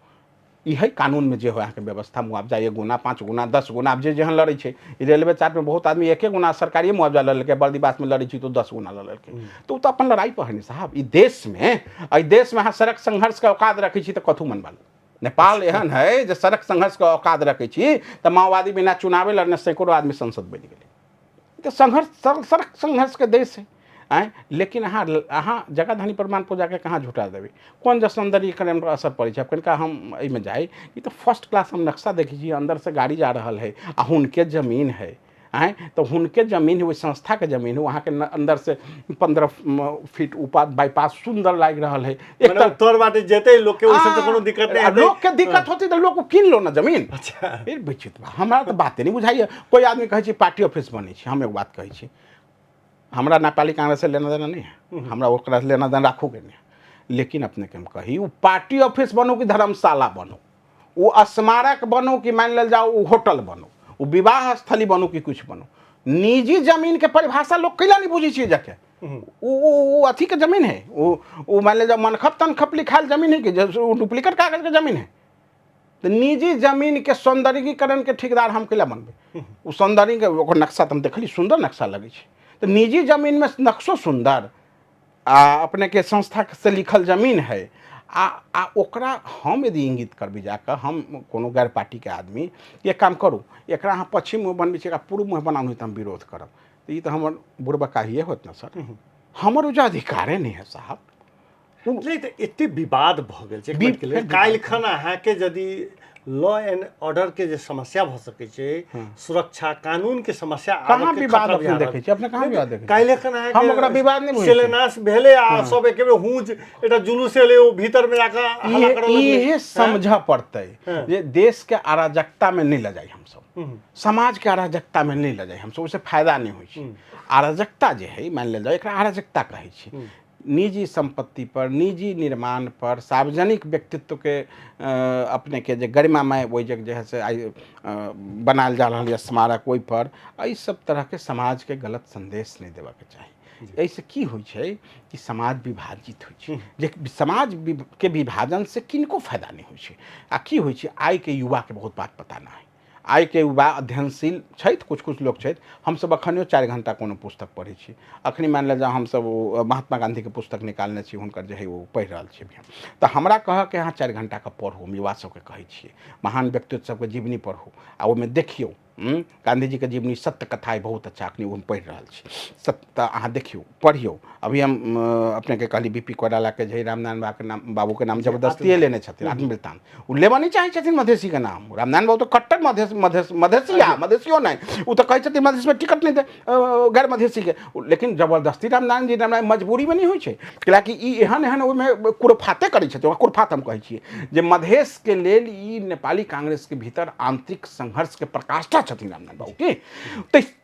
Speaker 2: ई है कानूनमे जे हो अहाँके व्यवस्था, मुआवजा 1 गुना 5 गुना 10 गुना आब जे जेहन लड़ै छै। रेलवे चार्जमे बहुत आदमी 1 गुना सरकारिए मुआवजा लऽ लेलकै, बर्दिवासमे लड़ै छी तऽ 10 गुना लऽ लेलकै, तऽ ओ तऽ अपन लड़ाइ पर है ने साहब। ई देशमे, एहि देशमे अहाँ सड़क संघर्षके औकात रखै छी तऽ कथू मनबा लू। नेपाल एहन है जे सड़क संघर्षके औकात रखै छी तऽ माओवादी बिना चुनावे लड़ने सैकड़ों आदमी संसद बनि गेलै। तऽ संघर्ष सड़क संघर्षके देश है। आँय, लेकिन अहाँ अहाँ जगह धनी प्रमाण पूजाके कहाँ झुटा देबै? कोन जे सौंदर्यीकरण पर असर पड़ै छै? आब कनिका हम एहिमे जाइ, ई तऽ फर्स्ट क्लास हम नक्शा देखै छी, अन्दरसँ गाड़ी जा रहल है आ हुनके जमीन है। आँय, तऽ हुनके जमीन है, ओहि संस्थाके जमीन है। अहाँके अंदर से 15 फीट ऊपर बाईपास सुंदर लागि रहल है। एक
Speaker 1: मने तोर बाटे जेतै लोक के, ओहि सब तऽ कोनो दिक्कत नहि हेतै।
Speaker 2: लोक के दिक्कत होती तऽ लोक कीन लो ना जमीन।
Speaker 1: अच्छा,
Speaker 2: फिर बेचित बा। हमरा तऽ बाते नहि बुझाइए। कोइ आदमी कहै छै पार्टी ऑफिस बनै छै। हम एगो बात कहै छी, हमरा नेपाली कांग्रेस से लेना देना नहीं है, हमरा ओकरा से लेना देना राखोगे नहीं, लेकिन अपने के हम कही, वो पार्टी ऑफिस बनो कि धर्मशाला बनो, वो स्मारक बनो कि मान लेल जाओ वो होटल बनो, वो विवाह स्थली बनो कि कुछ बनो, निजी जमीन के परिभाषा लोग कैला नहीं बुझै छियै जाके। वो अथी के जमीन है, वो मान लेल जाओ मनखप तनखप लिखायल जमीन है कि वो डुप्लीकेट कागज के जमीन है। तऽ निजी जमीन के सौंदर्यीकरण के ठेकेदार हम कैला बनबै? ओ सौंदर्य के ओकर नक्शा तऽ हम देखली, सुन्दर नक्शा लगै छै। तऽ निजी जमीन में नक्शो सुन्दर आ अपने के संस्था से लिखल जमीन है, आ आ ओकरा हम यदि इंगित करबै जाकऽ, हम कोनो गैर पार्टीके आदमी, एक काम करू, एकरा अहाँ पश्चिम मुँह बनबै छी, एकरा पूर्व मुँह बनाउ, नहि तऽ हम विरोध करब, तऽ ई तऽ हमर बुढ़बकाहिए होत ने सर। हमर ओ जे अधिकारे नहि है साहब।
Speaker 1: नहि तऽ एते विवाद भऽ गेल छै। एक मिनटके लेल, काल्हि खन अहाँके यदि लॉ एंड ऑर्डर के जे समस्या भऽ सकै छै, सुरक्षा कानून के समस्या
Speaker 2: कहाँ
Speaker 1: आबऽके
Speaker 2: विवाद
Speaker 1: खतरा
Speaker 2: अपने
Speaker 1: बुझा
Speaker 2: देखै छियै? अपने कहाँ विवाद देखै छियै?
Speaker 1: काल्हि खन अहाँके
Speaker 2: हम ओकरा विवाद नहि बुझै छियै।
Speaker 1: शिलान्यास भेलै आ सब एके बेर हुज एकटा जुलूस एलै, ओ भीतर मे जाकऽ हल्ला करऽ लगलै।
Speaker 2: इहे समझऽ पड़तै जे देश के अराजकता में नहि लऽ जाइ हमसब, समाज के अराजकता में नहि लऽ जाइ हमसब, ओहिसँ फायदा नहि होइ छै। अराजकता जे है, मानि लेल जाउ एकरा अराजकता कहै छै, निजी सम्पत्ति पर, निजी निर्माण पर सार्वजनिक व्यक्तित्वके अपनेके जे गरिमामय ओहि जे जे है से आइ बनायल जा रहल यऽ स्मारक, ओहिपर एहि सब तरहके समाजके गलत सन्देश नहि देबऽके चाही। एहिसँ की होइ छै कि समाज विभाजित होइ छै, जे समाज के विभाजनसँ किनको फायदा नहि होइ छै। आ की होइ छै, आइके युवाके बहुत बात पता नहि है। आइके युवा अध्ययनशील छथि, किछु किछु लोक छथि। हमसब अखनियो 4 घंटा कोनो पुस्तक पढ़ै छी। अखनी मानि लेल जाउ हमसब ओ महात्मा गाँधीके पुस्तक निकालने छी, हुनकर जे हइ ओ पढ़ि रहल छी अभी हम। तऽ हमरा कहऽके अहाँ 4 घंटाके पढ़ू, हम युवा सबके कहै छियै, महान व्यक्तित्व सबके जीवनी पढ़ू आ ओहिमे देखियौ। गाँधीजीके जीवनी सत्य कथा है, बहुत अच्छा, अखनी ओ हम पढ़ि रहल छी सत्य। अहाँ देखियौ, पढ़ियौ। अभी हम अपनेके कहली बी पी कोइरालाके जे रामनारायण बाबूके नाम, बाबूके नाम जबरदस्तिए लेने छथिन, आत्मवृत्तांत ओ लेबऽ नहि चाहै छथिन मधेसीके नाम। रामनारायण बाबू तऽ कट्टर मधेस मधेस मधेसिया, मधेसियो नहि, ओ तऽ कहै छथिन मधेसमे टिकट नहि दे गैर मधेसीके, लेकिन जबरदस्ती रामनारायण जी, रामनारायण मजबूरीमे नहि होइ छै, कैलाकि ई एहन एहन ओहिमे कुरफाते करै छथिन। ओकरा कुरफात हम कहै छियै जे मधेसके लेल ई नेपाली कांग्रेसके भीतर आंतरिक संघर्षके प्रकाष्ठा छथिन रामनारायण बाबू की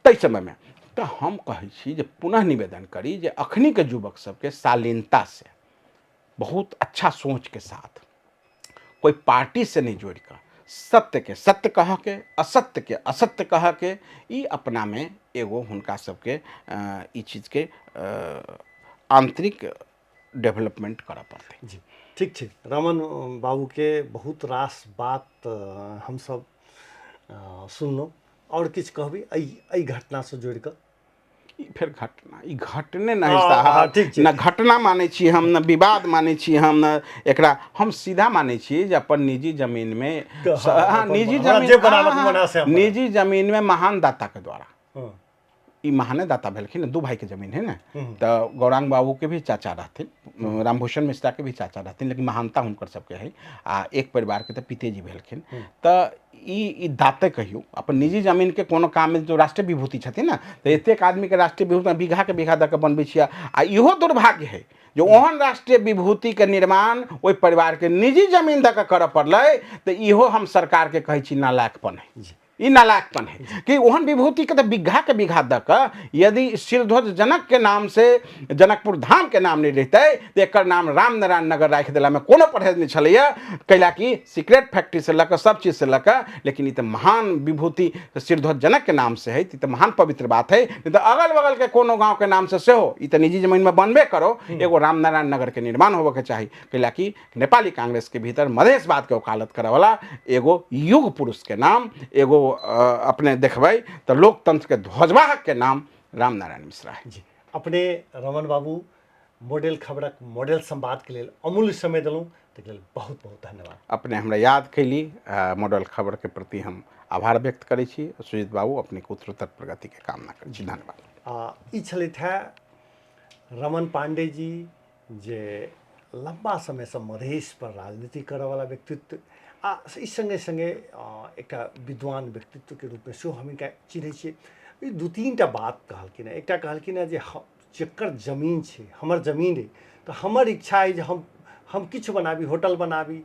Speaker 2: ताहि समयमे। तऽ हम कहै छी जे पुनः निवेदन करी जे अखनीके युवक सबके शालीनतासँ बहुत अच्छा सोचके साथ कोई पार्टी से नहीं जोड़ कऽ सत्य के सत्य कह के, असत्य के असत्य कह के, ई अपना में एगो हुनका सबके ई चीजके आंतरिक डेवलपमेंट करऽ पड़तै।
Speaker 1: जी ठीक छै। रमन बाबूके बहुत रास बात हमसब सुनलहुँ। आओर किछु कहबै एहि घटनासँ जोड़ि कऽ?
Speaker 2: ई फेर घटना, ई घटने नहि साहब,
Speaker 1: ठीक छै।
Speaker 2: न घटना मानै छी हम, न विवाद मानै छी हम, न एकरा हम सीधा मानै छी जे अपन निजी जमीनमे निजी
Speaker 1: हमरा
Speaker 2: जमीन
Speaker 1: जे बनाबऽके मन है से हम बनाब।
Speaker 2: निजी जमीनमे महान दाताके द्वारा, ई महाने दाता भेलखिन, 2 भाईके जमीन है ने, तऽ गौरांग बाबूके भी चाचा रहथिन, रामभूषण मिश्राके भी चाचा रहथिन, लेकिन महानता हुनकर सबके है आ एक परिवारके तऽ पितेजी भेलखिन। तऽ ई दाते कहियौ अपन निजी जमीनके कोनो काममे जो राष्ट्रीय विभूति छथिन ने, तऽ एतेक आदमीके राष्ट्रीय विभूति बीघाके बीघा दऽ कऽ बनबै छियै। आ इहो दुर्भाग्य है जे ओहन राष्ट्रीय विभूतिके निर्माण ओहि परिवारके निजी जमीन दऽ कऽ करऽ पड़लै, तऽ इहो हम सरकारके कहै छी नालायकपन है, ई नालायकपन है कि ओहन विभूतिके तऽ बीघाके बीघा दऽ कऽ यदि शिरध्वज जनकके नाम से जनकपुर धामके नाम नहि रहितै तऽ एकर नाम रामनारायण नगर राखि देलामे कोनो परहेज नहि छलैए, कैलाकि सिगरेट फैक्ट्रीसँ लऽ कऽ सब चीजसँ लऽ कऽ, लेकिन ई तऽ महान विभूति शिरध्वज जनकके नामसँ है, ई तऽ महान पवित्र बात है। नहि तऽ अगल बगलके कोनो गाँवके नामसँ सेहो ई तऽ निजी जमीनमे बनबे करो, एगो रामनारायण नगरके निर्माण होबऽके चाही, कैलाकि नेपाली कांग्रेसके भीतर मधेशवादके वकालत करऽवला एगो युग पुरुषके नाम, एगो अपने देखबै तऽ लोकतंत्रके ध्वजवाहकके नाम रामनारायण मिश्रा है।
Speaker 1: जी अपने रमन बाबू मॉडल खबरक मॉडल संवादके लेल अमूल्य समय देलहुँ, ताहिके लेल बहुत बहुत धन्यवाद।
Speaker 2: अपने हमरा याद कैली, मॉडल खबरके प्रति हम आभार व्यक्त करै छी। सुजीत बाबू अपनेके उत्तरोत्तर प्रगतिके कामना करै छी, धन्यवाद।
Speaker 1: ई छलथि हेँ रमन पांडे जी, जे लम्बा समयसँ मधेश पर राजनीति करऽवला व्यक्तित्व आ ई सङ्गे सङ्गे एकटा विद्वान व्यक्तित्वके रूपमे सेहो हम हिनका चिन्है छियै। ई दू तीन टा बात कहलखिन हेँ। एकटा कहलखिन हेँ जे जकर जमीन छै, हमर जमीन अइ, तऽ हमर इच्छा अइ जे हम किछु बनाबी, होटल बनाबी,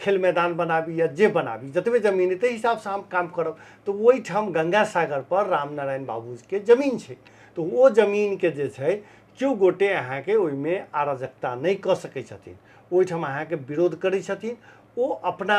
Speaker 1: खेल मैदान बनाबी या जे बनाबी, जतबे जमीन अइ ताहि हिसाबसँ हम काम करब। तऽ ओहिठाम गंगा सागरपर रामनारायण बाबूके जमीन छै, तऽ ओ जमीनके जे छै केओ गोटे अहाँके ओहिमे अराजकता नहि कऽ सकै छथिन। ओहिठाम अहाँके विरोध करै छथिन, ओ अपना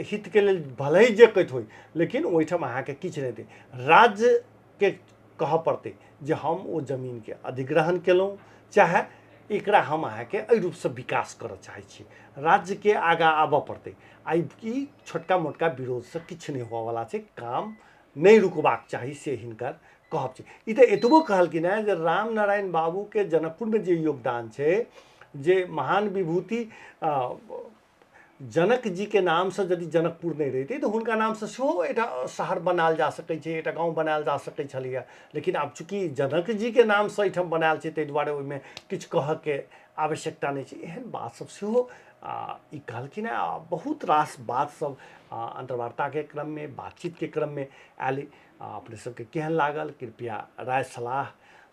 Speaker 1: हितके लेल भले ही जे कहैत होइ, लेकिन ओहिठाम अहाँके किछु नहि हेतै। राज्यके कहऽ पड़तै जे हम ओ जमीनके अधिग्रहण केलहुँ, चाहे एकरा हम अहाँके एहि रूपसँ विकास करऽ चाहै छी। राज्यके आगाँ आबऽ पड़तै। आ ई छोटका मोटका विरोधसँ किछु नहि होवऽवला छै, काम नहि रुकबाक चाही, से हिनकर कहब छै। ई तऽ एतबो कहलखिन हेँ जे राम नारायण बाबूके जनकपुरमे जे योगदान छै, जे महान विभूति जनक जीके नामसँ यदि जनकपुर नहि रहितै तऽ हुनका नामसँ सेहो एकटा शहर बनायल जा सकै छै, एकटा गाँव बनायल जा सकै छलैए। लेकिन आब चूँकि जनक जीके नामसँ एहिठाम बनायल छै, ताहि दुआरे ओहिमे किछु कहऽके आवश्यकता नहि छै। एहन बात सब सेहो ई कहलखिन हेँ। आ बहुत रास बात सब अन्तर्वार्ताके क्रममे, बातचीतके क्रममे आयल। अपने सबके केहन लागल, कृपया राय सलाह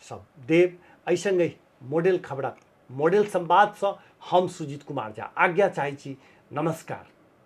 Speaker 1: सब देब। एहि सङ्गहि मॉडल खबरक मॉडल संवादसँ हम सुजीत कुमार झा आज्ञा चाहै छी। नमस्कार।